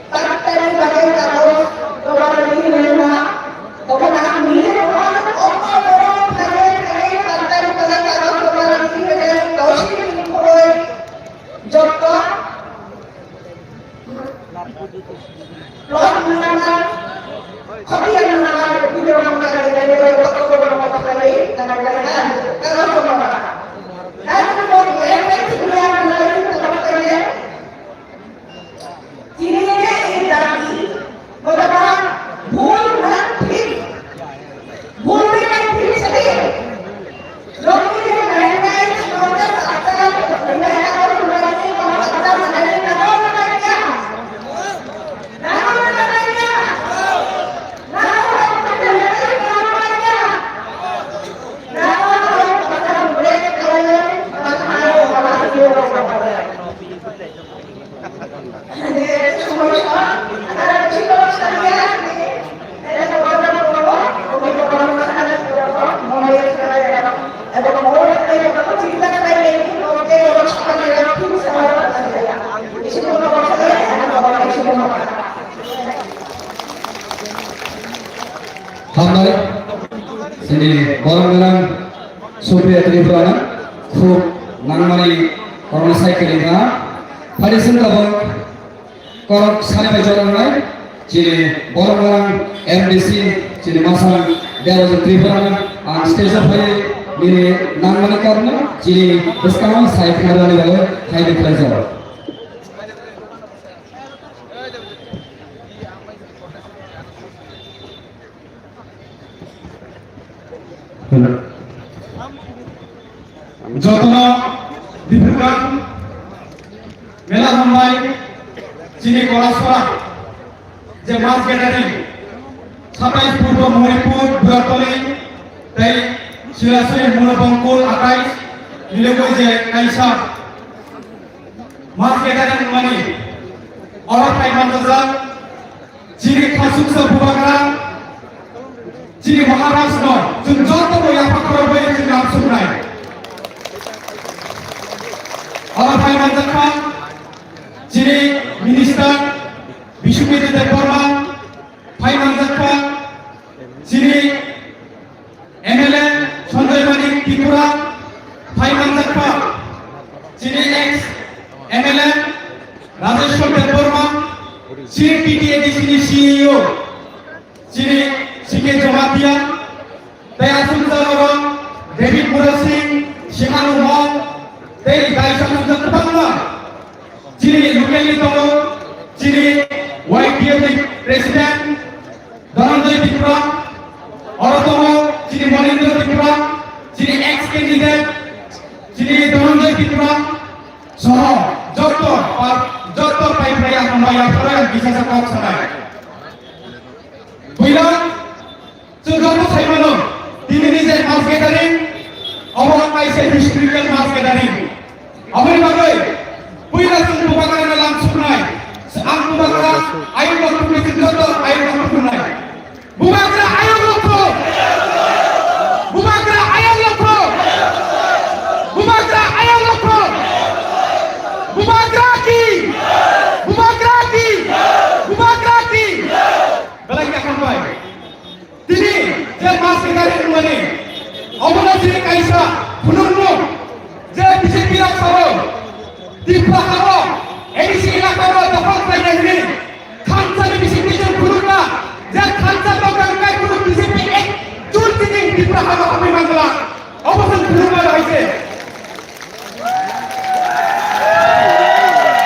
Taktani bagwi tabuk dobar ri rwna. Dobar ri rwna. Omo borok thangwi thangwi taktani bagwi tabuk dobar ri rwna. Dosi ni khoroi jotto plot nana, khoti nana, video nana, jotto borok thangwi nana, nana, nana, nana, nana. Nana, nana, nana, nana, nana, nana. Tini je ini dabi, bottoman bhul na thik? Bhul na thik sadi? Logi je nai nai, logi sakta, nai nai, logi nai nai, logi sakta, nai nai, nai nai, nai nai, nai nai. Hambai, chini borok gwnang Supriya Tripura khub nangmani kormo sai kwrwngkha. Phari chwng tabuk korok sani bai jora wngnai chini borok gwnang M D C chini masang Debajit Tripura ang stage o phai nini nangmani kormo chini bwskango sai khnarwani bagwi hai khlaijak. Jotono Diphukan mela hambai chini Kolasora je mass gathering satais Purbo Moripur Buratoli tei Silasuri Munabongkul atais milegoi je kaisa mass gathering mani oro phai manjak. Chini khasuksa bubagra, chini Maharaj no, chwng joto bo yapha khorok bai chwng lam suknai. Oro phai manjakha, chini minister Bishnu Debbarma, phai manjakha, chini M L A Sanjay Manik Tripura, phai manjakha, chini ex M L A Rajeshwar Debbarma, chini T T A D C ni C E O, chini C K Jamatia, tei aswk jagao David Murasing, Sikhanu Mong, tei Daisa Mujak kwbangma, chini local ni tongo, chini Y T F ni president, Dhananjay Tripura, oro tongo chini Monindra Tripura, chini ex candidate, chini Dhananjay Tripura, soho joto pa-, joto pai phai ang maya phai ang bisasa kok sanai. Buila, chwng joto sai mano, tini ni je mass gathering, obo kaisa historical mass gathering. Aboni bagwi puila chwng bubagrano lam suknai. Ang bubagra ayuk rok thumwi chwng joto ayuk rok thumnai. Bubagra ayuk rok thum. Bubagra ayuk rok thum. Bubagra ayuk rok thum. Bubagra ki. Bubagra ki. Bubagra ki. Belai khe hambai. Tini je mass gathering wngmani, obono chini kaisa phunukmung je B J P rok sao, Tripura hao, A D C elaka o dokhol khlainai hwnwi thansa ni bisingtwi chwng phunukna, je thansa tongthang kai phunuk B J P ek chul chini Tripura hao hamwi mangla, obo chwng phunukma hai se.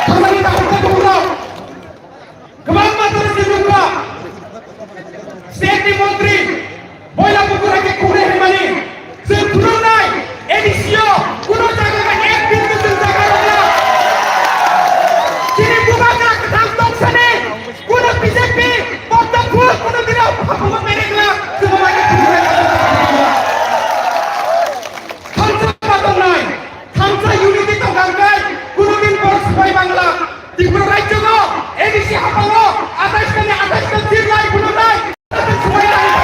Thangmani dakhuk tei bukhuk rok. Kwbangma tongwi se nukha. State ni montri boila bukur hai khe khuknwi hwnmani chwng phunuknai A D C o kuno jaga ba ek din ni chwng jaga rwkha. Chini bubagra kwthang tongsani kuno B J P bokta phuk kuno dino hapung mene gla chwng bai khe phunuknai. Thansa ma tongnai, thansa unity tongkha hwnkhe kuno din borok swbai mangla. Tripura rajyo no A D C haphango atais ta ni atais ta seat lai phunuknai. Swbai lai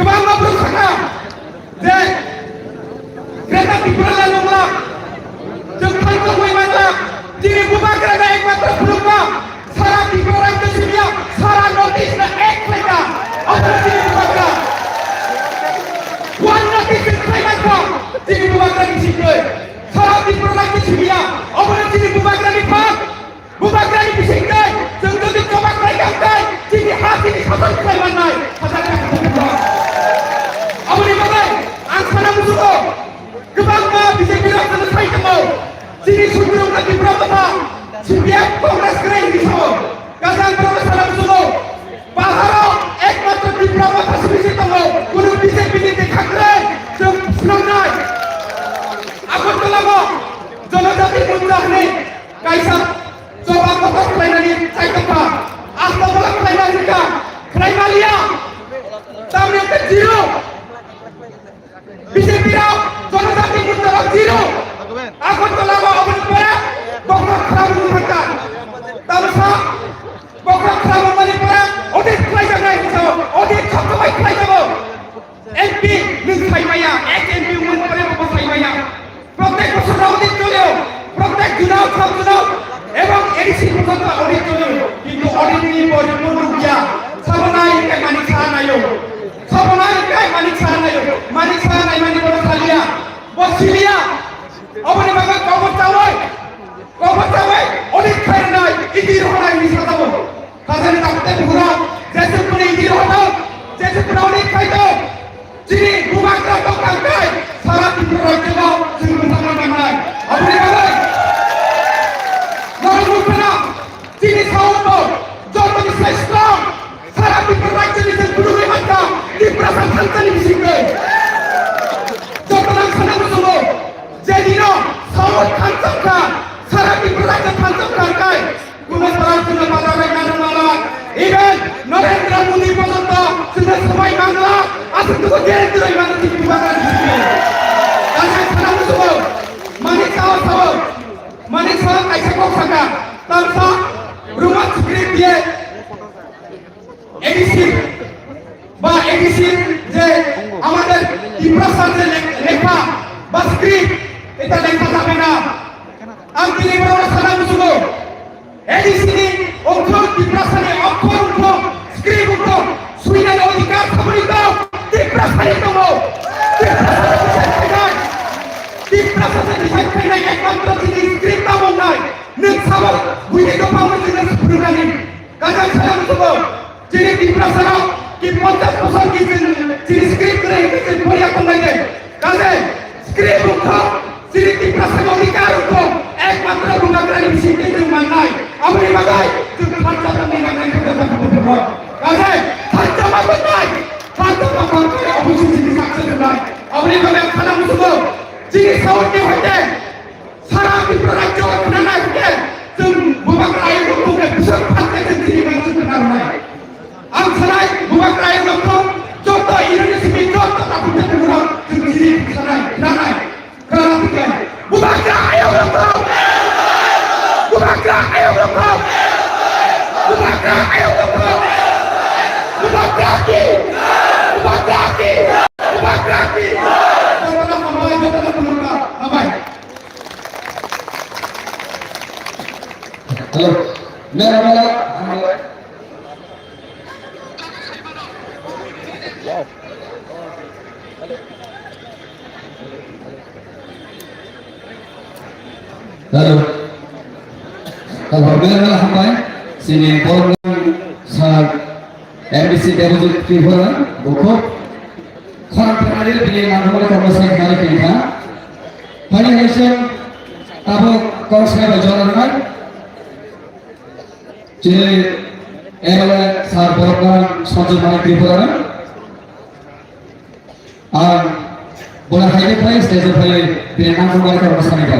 Kwbangma borok sakha je Greater Tipraland nungla, chwng thansa wngwi manla, chini bubagrano ekmatro phunukma, sara Tripura rajyo simiya, sara North East no ek khlaikha, obono chini bubagra. One North East khlai mankha, chini bubagra ni singtwi. Sara Tripura rajyo simiya, obono chini bubagra ni phan. Bubagrani bisingtwi chwng jodi choba khlai kha hwnkhe chini ha chini sason khlai mannai. Hajar kha kha kha. Aboni bagwi ang sana musugo kwbangma B J P rok chwngno sai tongo. Chini sundrungno Tipra Motha, C P M, Congress kwrwi hinwi sao. Gajang borokno sana musugo. Paharo ekmatro Tipra Motha sibisi tongo. Kunu B J P ni dekha kwrwi chwng swnamnai. Agartala o Janajati Morcha hwnwi kaisa choba kotor khlainani chaitokha, asta bola khlaina hwnkha, khlai maliya, tamni hwnkhe zero. B J P rok, Janajati Morcha rok zero. Agartala o aboni pore bokhorok khram wngwi thangkha. Tamsa bokhorok khram wngmani pore audit khlaijaknai hwnwi sao, audit sabjabai khlaijago. M P nwng sai maya, ex M P wngmani pore bo sai maya. Protek bosor audit cholio, protek junao sab junao, ebong A D C porjonto audit cholio, kintu audit ni porjonto nukya, sabonai kai manik sa nayo, sabonai kai manik sa nayo, manik sa nai mani bono salia, bo silia, aboni bagwi kobor chawai, kobor chawai, audit khairnai, idi rohonai ni satabo. Khajani tabuk tei bukhurok, jesuk kuni idi rohorok, jesuk kuni audit khaito, chini bubagra tongthang tei sara Tripura rajyo o chwng mwthangna nangnai. Aboni bagwi norok nukphano chini saobo jotoni sai strong, sara Tripura rajyoni chwng phunugwi mankha Tiprasa thansani bisingtwi. Jotono ang sana muchungo, je dino sao thansa wngkha, sara Tripura rajyo thansa wngkha hwnkhe, Kuno sara chwngno bada bai nang mala, even Narendra Modi porjonto chwngno swbai mangla, aswk dukhu jere jere mano chini bubagra chini. Kaisa khana musugo, mani sao sao, mani sao kaisa kok saka, tamsa Roman script diye A D C. Ba A D C যে আমাদের তিপ্রাসার যে লেখ-, লেখা বা স্ক্রিপ্ট, এটা লেখা যাবে না। আমি তিনি বড় সাদা মুসুগো। A D C ni অক্ষর তিপ্রাসানি অক্ষর উঠো, স্ক্রিপ্ট উঠো, সুইনানি অধিকার সাবরিত তিপ্রাসানি তমো। তিপ্রাসানি বিচার খাইনাই। তিপ্রাসানি বিচার খাইনাই একমাত্র তিনি স্ক্রিপ্ট নামক নাই। Nung sabok buini dophang no chini phunuknani. Gajang sana musugo. Chini Tiprasa rok ki ponchash bosor ki chini, chini script kwrwi hwnwi chini poriya tongnai de. Kaje script wngkha chini Tiprasa ni odhikar wngkha ekmatro bubagrani bisingtwi chwng mannai. Aboni bagwi chwng thansa tongwi nangnai khe thansa tongwi tongwi. Kaje thansa ma tongnai, thansa ma tongnai, opposition ni sakse tongnai. Aboni bagwi ang sana musugo. Chini South ni hoite Sara Tripura rajyo khwnanai hwnkhe chwng bubagra ayuk rok tongkhe bwswk phan khe chwng chini bai chwng khwnarwnai. Ang sanai bubagra ayuk rok tong joto ironi simi joto takhuk takhuk rok chwng chini khwnanai khwnanai khwnanai hwnkhe bubagra ayuk rok tong. Bubagra ayuk rok tong. Bubagra ayuk rok tong. Bubagra ki. Bubagra ki. Bubagra ki. Jotono hambai, jotono hambai. Hello. Mela, mela. Hello. Hello, mela, mela, hambai. Sini program sir M D C Debojit Tripura, bukhuk. Khorang phainairok bini nangkukmani kormo sai khnarwi tongkha. Haini hai chwng tabuk kok sai bai jora rwnai. Chini M L A sir borokno Sanjay Manik Tripura. Ang bono hai khe phai stage o phai bini nangkukmani kormo sai kha.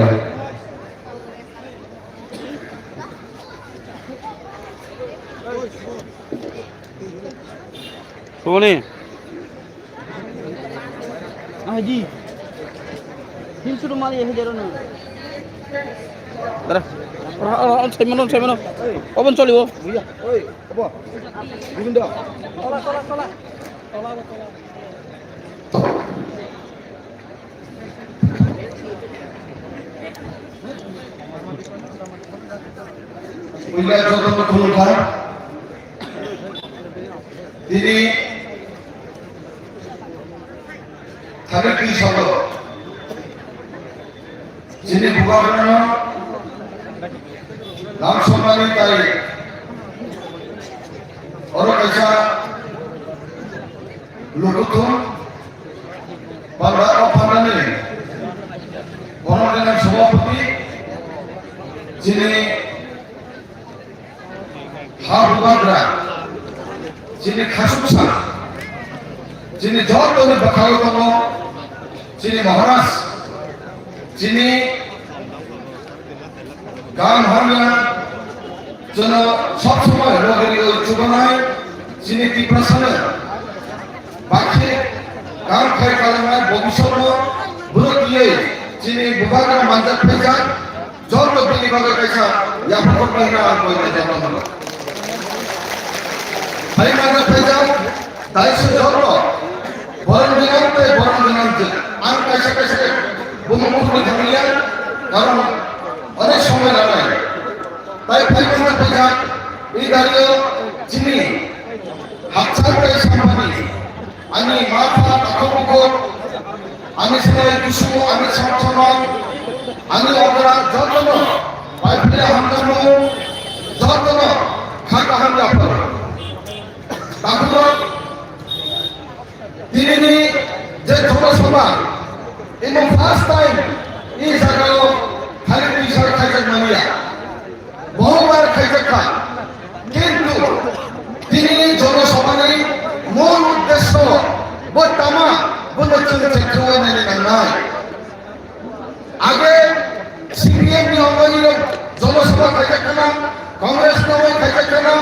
Tony. Aji. Hil suru mali ya hejero na. Dara. Ora, ora, on saimano, on saimano. Obon choli o. Buya. Oi, obo. Govinda. Tola, tola, tola. Tola, tola. Jotono khulumkha. Tini thani twi salo chini bubagrano lam somani tai oro kaisa lukuthum panda o pandani bono dengan sabapati chini ha bubagra, chini khasuksa, chini jotoni bwkhao tongo, chini Maharaj, chini gam hamya, chwngno sob somoi loge loge chubanai, chini Tiprasano bakhe kam khai kalangnai bobiswtno bwrwi twiwi chini bubagra manjak phaijak. Joto bini bagwi kaisa yapharkhe hwnwi ang koi khe joto mano. Hai mano phaijak, dai se joto borom gwnang tei borom gwnang je. Ang kaisa kaisa bumung khurui thangya, karon onek somoy lanai. Tai phai mano phaijak, i dario chini hapsa tei sampani. Ani ma pha takhuk bukhuk, ani sinai kusu, ani samsonok, ani okra jotono, bai phile hamjakmung jotono kha kaham yapharwi. Takhukrok, tinini je jonosabha, imo first time i jagao khali twi sal khaijak manya. Bohokbar khaijak kha. Kintu tinini jonosabhani mul uddesyo bo tama, bono chwng chekhwlai nani nangnai. Age C P M ni hwnwi jonosabha khaijak khana, Congress ni hwnwi khaijak khana,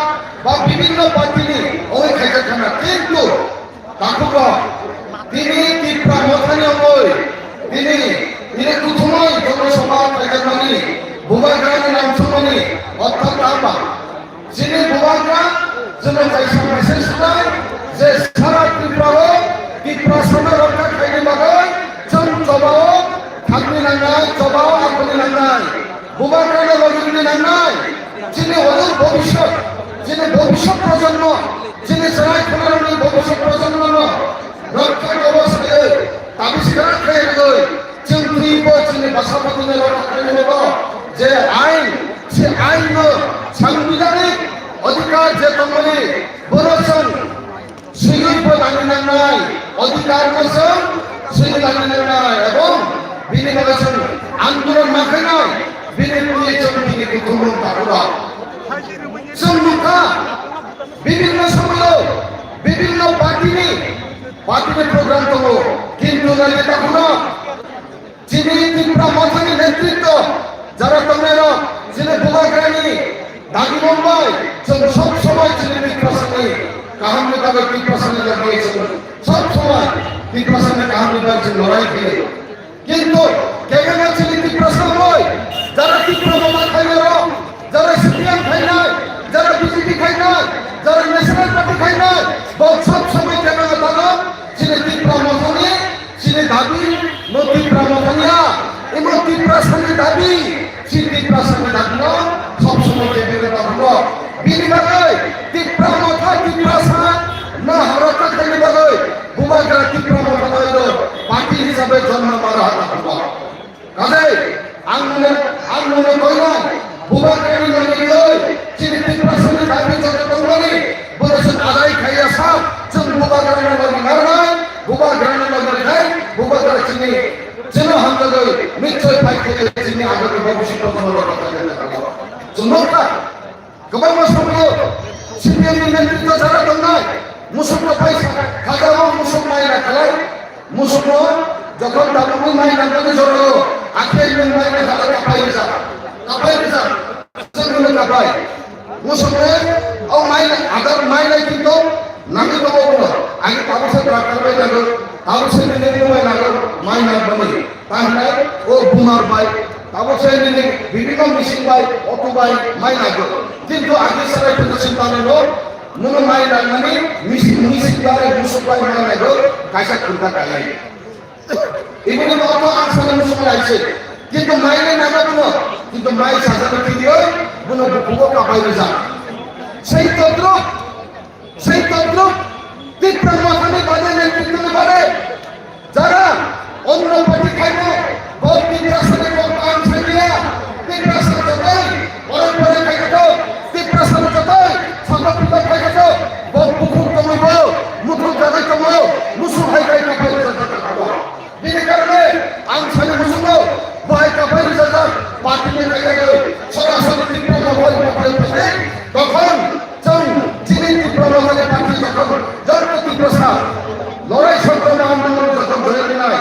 ba bibhinno party ni hwnwi khaijak khana. Kintu Takhukrok, tini Tipra Mothani wngwi, tini ini kuthumwi jonosabha khlaijakmani, bubagrani nangchukmani ortho tama. Chini bubagra chwngno kaisa message rwnai je sara Tripura-o Tiprasano rokha khaini bagwi chwng chobao thangni nangnai, chobao akhuni nangnai. Bubagrano logirni nangnai, chini odor bhobishyot, chini bhobishyot projonmo, chini chwrai khwnarokni bhobishyot projonmono rokha kobos khlaiwi, tabiskra khlaiwi, chwng twibo chini bwsaphatino rokha khlainai bo je ain, se ainno sangbidhanik odhikar je tongmani, bono chwng Swiwi bo lani nangnai, odhikar no chwng swiwi lani nangnai, ebong bini bagwi chwng andolon ma khainai, bini twi chwng bini kuthumung takhurok. Chwng nukha, bibhinno somoyo, bibhinno party ni, party ni program tongo, kintu nai takhurok. Chini Tipra Mothani netritwo jara tongnairok, chini bubagrani dagi mungbai, chwng sob somoi chini Tiprasani kahamni bagwi, Tiprasani bagwi chwng sob somoi Tiprasani kahamni bagwi chwng lorai khlaio. Kintu kebengma chini Tiprasa wngwi jara Tipra Motha khainairok, jara C P M khainai, jara B J P khainai, jara National Party khainai, bo sob somoi kebengma tongo chini Tipra Mothani. Chini dabi no Tipra Motha ya, imo Tiprasani dabi, chini Tiprasani dabi no sob somoi kebengwi tongo. Bini bagwi Tipra Motha, Tiprasa no hamrata khaini bagwi bubagra Tipra Motha no party hisabe jonma mara hata tongo. Kaje, ang nungno, ang nungno koinai, bubagrani logi rwui, chini Tiprasani dabi joto tongmani, bono chwng adai khaiya sa, chwng bubagrani logi narwknai, bubagrani logi rwknai, bubagra chini, chwngno hamjagwi, nichoi phai khe chini agami bhobishyot no rwkha. Chwng nukha. Kwbangma somoi C P M ni netritwo jara tongnai, musukno pai sa, khatao musuk mai na khalai, musukno jokhon tabukni mai nangmani jorao, akhe nwng mai na khala kapai rwjak, kapai rwjak, chwng hwnwi kapai. Musukno o mai na, adar mai nai kintu nangwi tongo bono, ani tabuksa tractor bai nango, tabuksa nini mai nango, mai nangmani. Tahnai o bumar bai, tabuk se nini bibhinno machine bai, auto bai mai naigo. Kintu agi sarai phunuksin tanai no, nono mai naimani machine, machine bai, musuk bai mai naigo, kaisa khunta kainai. Ibini no auto ang sana musuk laise. Kintu mai nai naga bono, kintu mai sajana kirioi, Bono bukugo kapai rijak. Sei todruk, sei todruk Tipra Mothani bade, netritwni bade jara onno party khaino, bo Tiprasani kok ang saiya, Tiprasa jotoi, oro pore khaikhato, Tiprasani jotoi, sakha puja khaikhato, bo bukhuk tongwi bo, muthung jagai tongo, musu hai kai kapai rijak. Bini karone ang sani muchungo, bahai kapai rijajak, party ni kailago, sorasori Tipra Motha ni party, tokhon chwng chini Tipra Motha ni party tokhon joto Tiprasa lorai songkron andolon jokhon joya rinai,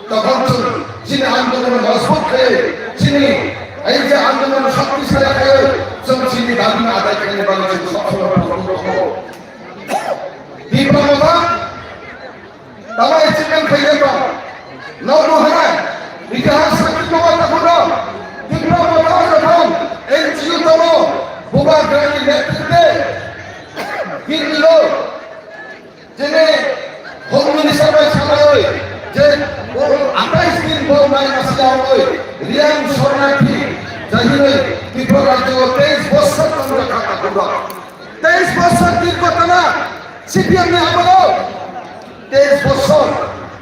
tokhon chwng chini andolon mojbut khe, chini ei je andolon shaktisali khe, chwng chini dabi adai khaina bagwi chwng sob somoi proyotno khlaio. Tipra Motha Tama achievement khaye tong. Nokno hwnai, itihas sakhi tongo takhukno. Tipra Motha jokhon N G O tongo, Bubagrani netritwe, Delhi-o, jene Home Minister bai sanai, je atais din bo mai masiya oi, Riyang Shornarthi, jahiloi, Tripura rajyo teis bosor tongo takhukno. Teis bosor dirgho tana C P M ni amolo, teis bosor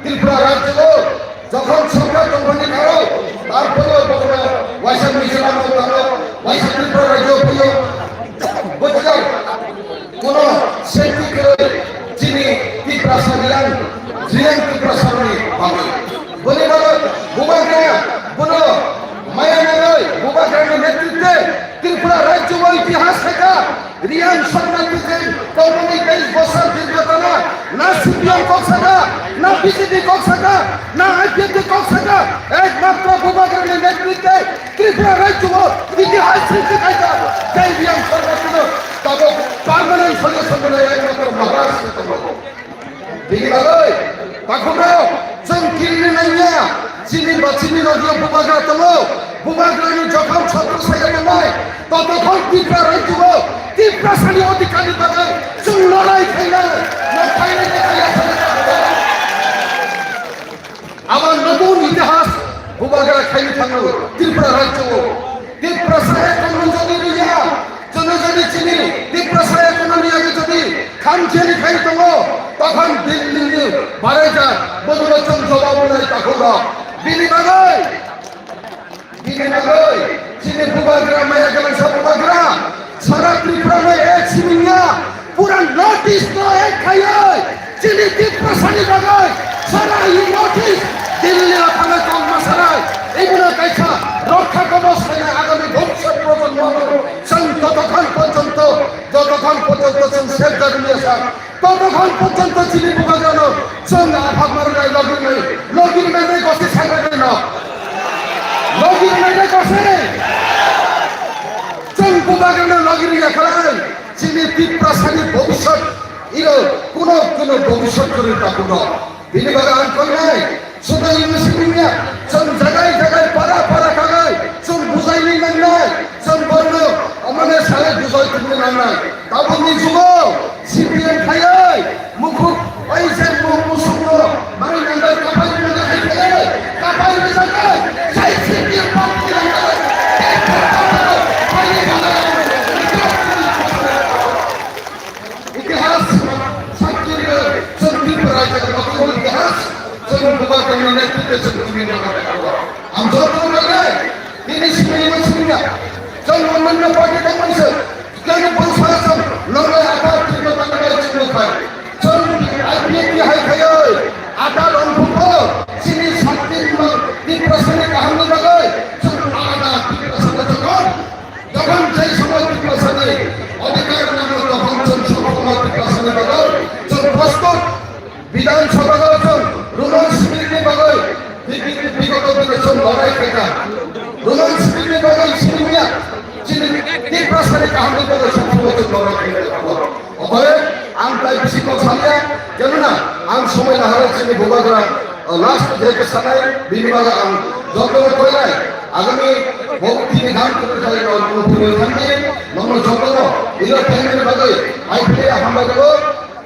Tripura rajyo jokhon sorkar tongmani karo, tarpore bokhoro waisa Mizoram o taro, waisa Tripura rajyo phaio, bwthai kono safety kwrwi chini Tiprasa Riyang, Riyang Tiprasa ni bagwi. Boni bagwi Bubagra bono maya nangwi Bubagrani netritwe Tripura rajyo o itihas khaikha. Riyang Shornarthi je tongmani teis bosor dirgho tana, na C P M kok saka, na B J P kok saka, na I P F T kok saka, ekmatro Bubagrani netritwe Tripura rajyo o itihas srishti khaikha. Tei Riyang Shornarthi no tabuk permanent solution rwnai ekmatro Maharaj se tongo. Bini bagwi, takhukno, chwng kirini nangya, chini ba chini nokni Bubagra tongo, Bubagrani jokhon chhatro saya tongnai, totokhon Tipra rajyo, Tiprasani odhikarni bagwi chwng lorai khainai, nok khainai, nok khainai. Abo notun itihas Bubagra khaini thangno Tripura rajyo o. Tiprasa hai kono jodi riya, jono jodi chini Tiprasa hai kono riya ke jodi khamcheni khai tongo, tokhon Delhi ni baraja bodono chwng jawab nai takhuk rok. Bini bagwi, bini bagwi chini Bubagra maya galang sa Bubagra. Sara Tripura no ek simi wngya, pura North East no ek khaiwi, chini Tiprasani bagwi, sara i North East, Delhi o thangwi tongma sarai, ibino kaisa rokha kobo sainai agami bhobishyot projonmo no chwng jotokhon porjonto, jotokhon porjonto chwng sep jagwi ya sa. Totokon porjonto chini Bubagrano chwng aphak marnai logirnai, logirnai nai kosi sangnai no. Logirnai nai kosi. Chwng Bubagrano logirya khalai. Chini Tiprasani bhobishyot iro kuno kuno bhobishyot kwrwi ta kuno. Bini bagwi ang koinai. Sudai Yunus Singh ya, chwng jagai jagai para para khagai, chwng bujaini nangnai, chwng borno, amane sale bujai tongni nangnai. Tabukni jugo, C P M khaiwi, mukhuk, bai je mu-, musukno, mani nangnai kapai rwna hai khaiwi, kapai rwjagai, jai C P M party nangnai. Itihas, sakhi rw, chwng Tripura rajya ni nokni itihas, chwng Bubagrani netritwe chwng tini nokha. Ang joto nai, tini simi ni simi ya. Chwng onno party tong mani se, kani bwsa chwng nokha ata Tripura tang bai chwng nokha. Chwng I P F T hai khaiwi, ata rong phupo, chini sakti ni bang, Tiprasani kaham ni bagwi, chwng alada Tiprasa ni chwng. Jokhon jai somoy Tiprasani odhikar nango, tokhon chwng sob somoy Tiprasani bagwi chwng prostut. Bidhan Sabha o chwng Roman script ni bagwi bi-, bi-, bigoto dino chwng lorai khaikha. Roman script ni bagwi simi ya, chini Tiprasani kaham ni bagwi sob somoy chwng lorai khaikha. Oboy ang tai bisi kok salia, kenona ang somoi naharwi chini Bubagra, uh, last je ke sanai, bini bagwi ang jotono koinai, agami bo tini dam kunu khai no kunu puri thangi, nono jotono ino thangi bagwi, ai pili hambai ko,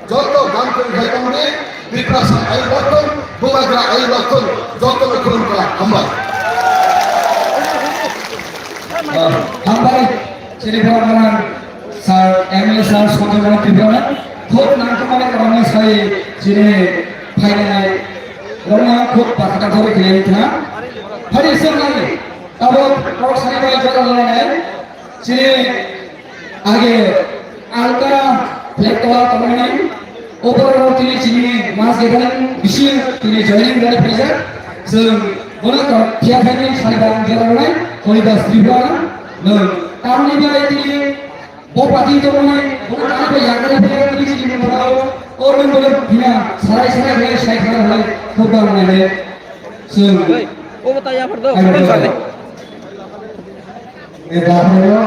joto dam kunu khai tongdi, Tiprasa ai lokton, Bubagra ai lokton, jotono khulumkha, hambai. Hambai, chini borok gwnang sir, M L A sir, Sanjay Kumar Tripura, khub nangkukmani kwbangma sai chini phainai rokno khub bakha kok khlaiwi thang. Phari swngnai, tabuk kok sani bai jora lainai, chini age alka flag tola tongmani, o borok tini chini mass gathering bisi tini joining rwna phaijak. Chwng bono phiya phaini sani bai jora rwnai, Holidas Tripura. Nwng tamni bagwi tini bo party tongmani, bo tani bai yakari phaiya tini chini mungkha o, o nwng bono phiya sarai sarai bai sai khlai hai khub dam nai le. Chwng. Oi, o bo ta yaphar do, ai, phone ai, sadi. Ni dam nai lo.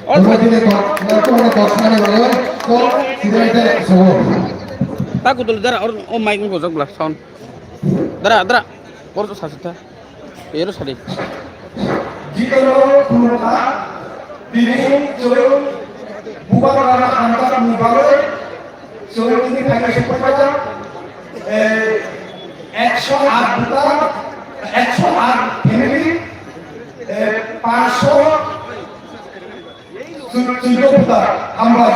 Ol. Bo tini kok, na ko na kok sani bai, ko sidai te so. Ta kutul dara, or, o mic ko jok bla sound. Dara, dara. Or sa sa ta. Ero sadi. Jitoro khulumkha, tini chwng bubagrano hamjakmani bagwi chwng tini phaikha sukphaijak, eh, ekso aat buta, ekso aat family, eh, panchsho Sujok Bhuta, hambai.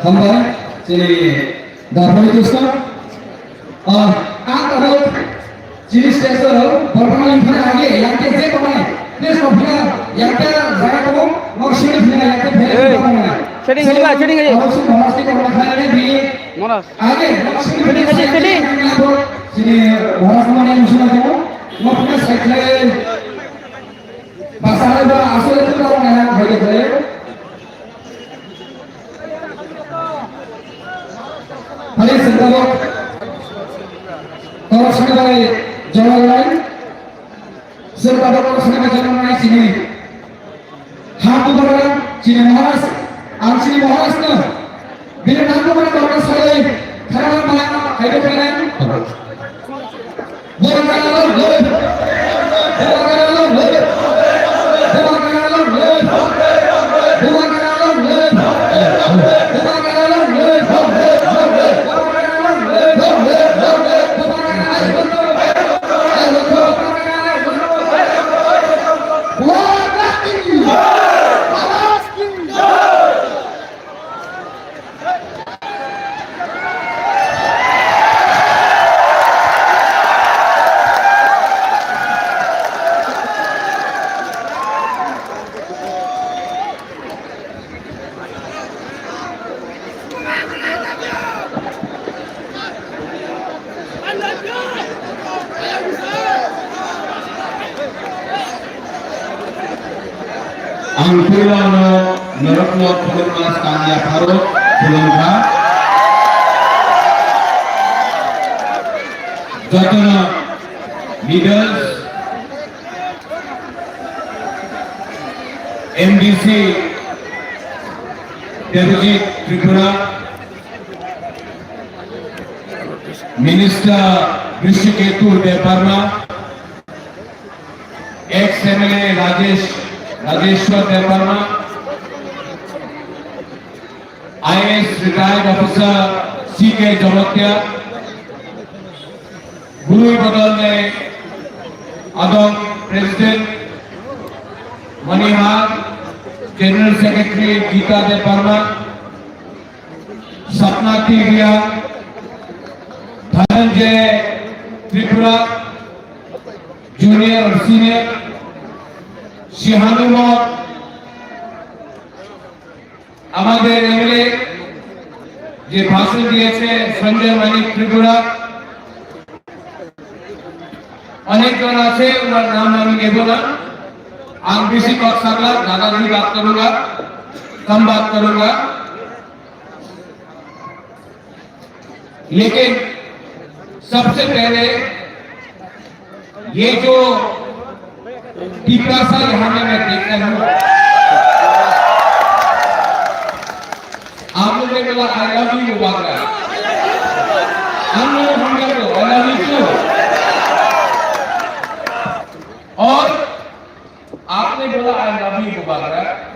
Hambai, chini Dapoi Krishna. Ah, ang tabuk chini stage o, borokno limphana age, yang ke je tongnai, please tongnai, yang ke jaga tongo, nok sini phina, yang ke phela tongnai. Setting hai ba, setting hai. Abo sung Maharaj ni korma khlai ane bini. Maharaj. Age, nok sini phina, setting, setting. Sini Maharaj mane musuna tongo, nok phina side khlai. Pasal ba asal itu tahu mana yang baik itu. Hari sendal. Kalau sini dari jalan lain, sendal kalau sini dari jalan lain sini. Hapu barang sini Maharaj, ang sini Maharaj na. Bini nangkukmani borokno sai, khana maya, kaibo khainai. Ang puilano norokno khulumma skang yapharo khulumkha. Jotono leaders, M D C Debojit Tripura, Minister Hrishiketu Debbarma, ex M L A Rajesh, Rajeshwar Debbarma, I A S retired officer C K Jamatia, Bru Bodol ni adong President Manihar, General Secretary Gita Debbarma, Sapna Tibia, Dhananjay Tripura, junior or senior, Sihanu Mot, আমাদের এমএলএ যে ভাষণ দিয়েছে সঞ্জয় মানিক ত্রিপুরা, অনেকজন আছে, ওনার নাম আমি নেব না। Ang bisi kok sakla, ज्यादा नहीं बात करूंगा, कम बात करूंगा। लेकिन सबसे पहले ये जो तिपरासा यहाँ में मैं देखता हूँ, आप लोग ने बोला, "I love you" बोला। हम लोग हम लोग को, "I love you too।" और आपने बोला, "I love you" बोला।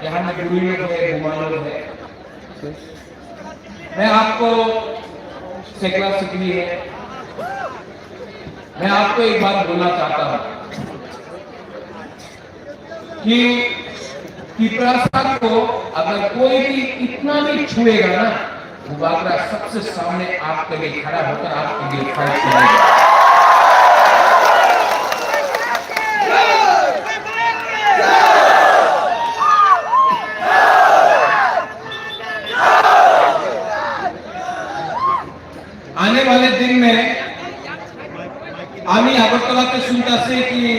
यहाँ में बुढ़ी लोग है, बुआ लोग है। मैं आपको सिखला सीखनी है। मैं आपको एक बात बोलना चाहता हूँ कि तिपरासा को अगर कोई भी इतना भी छुएगा ना, वो बागरा सबसे सामने आपके लिए खड़ा होकर आपके लिए फाइट करेगा। आने वाले दिन में আমি আগরতলাতে শুনতেছি কি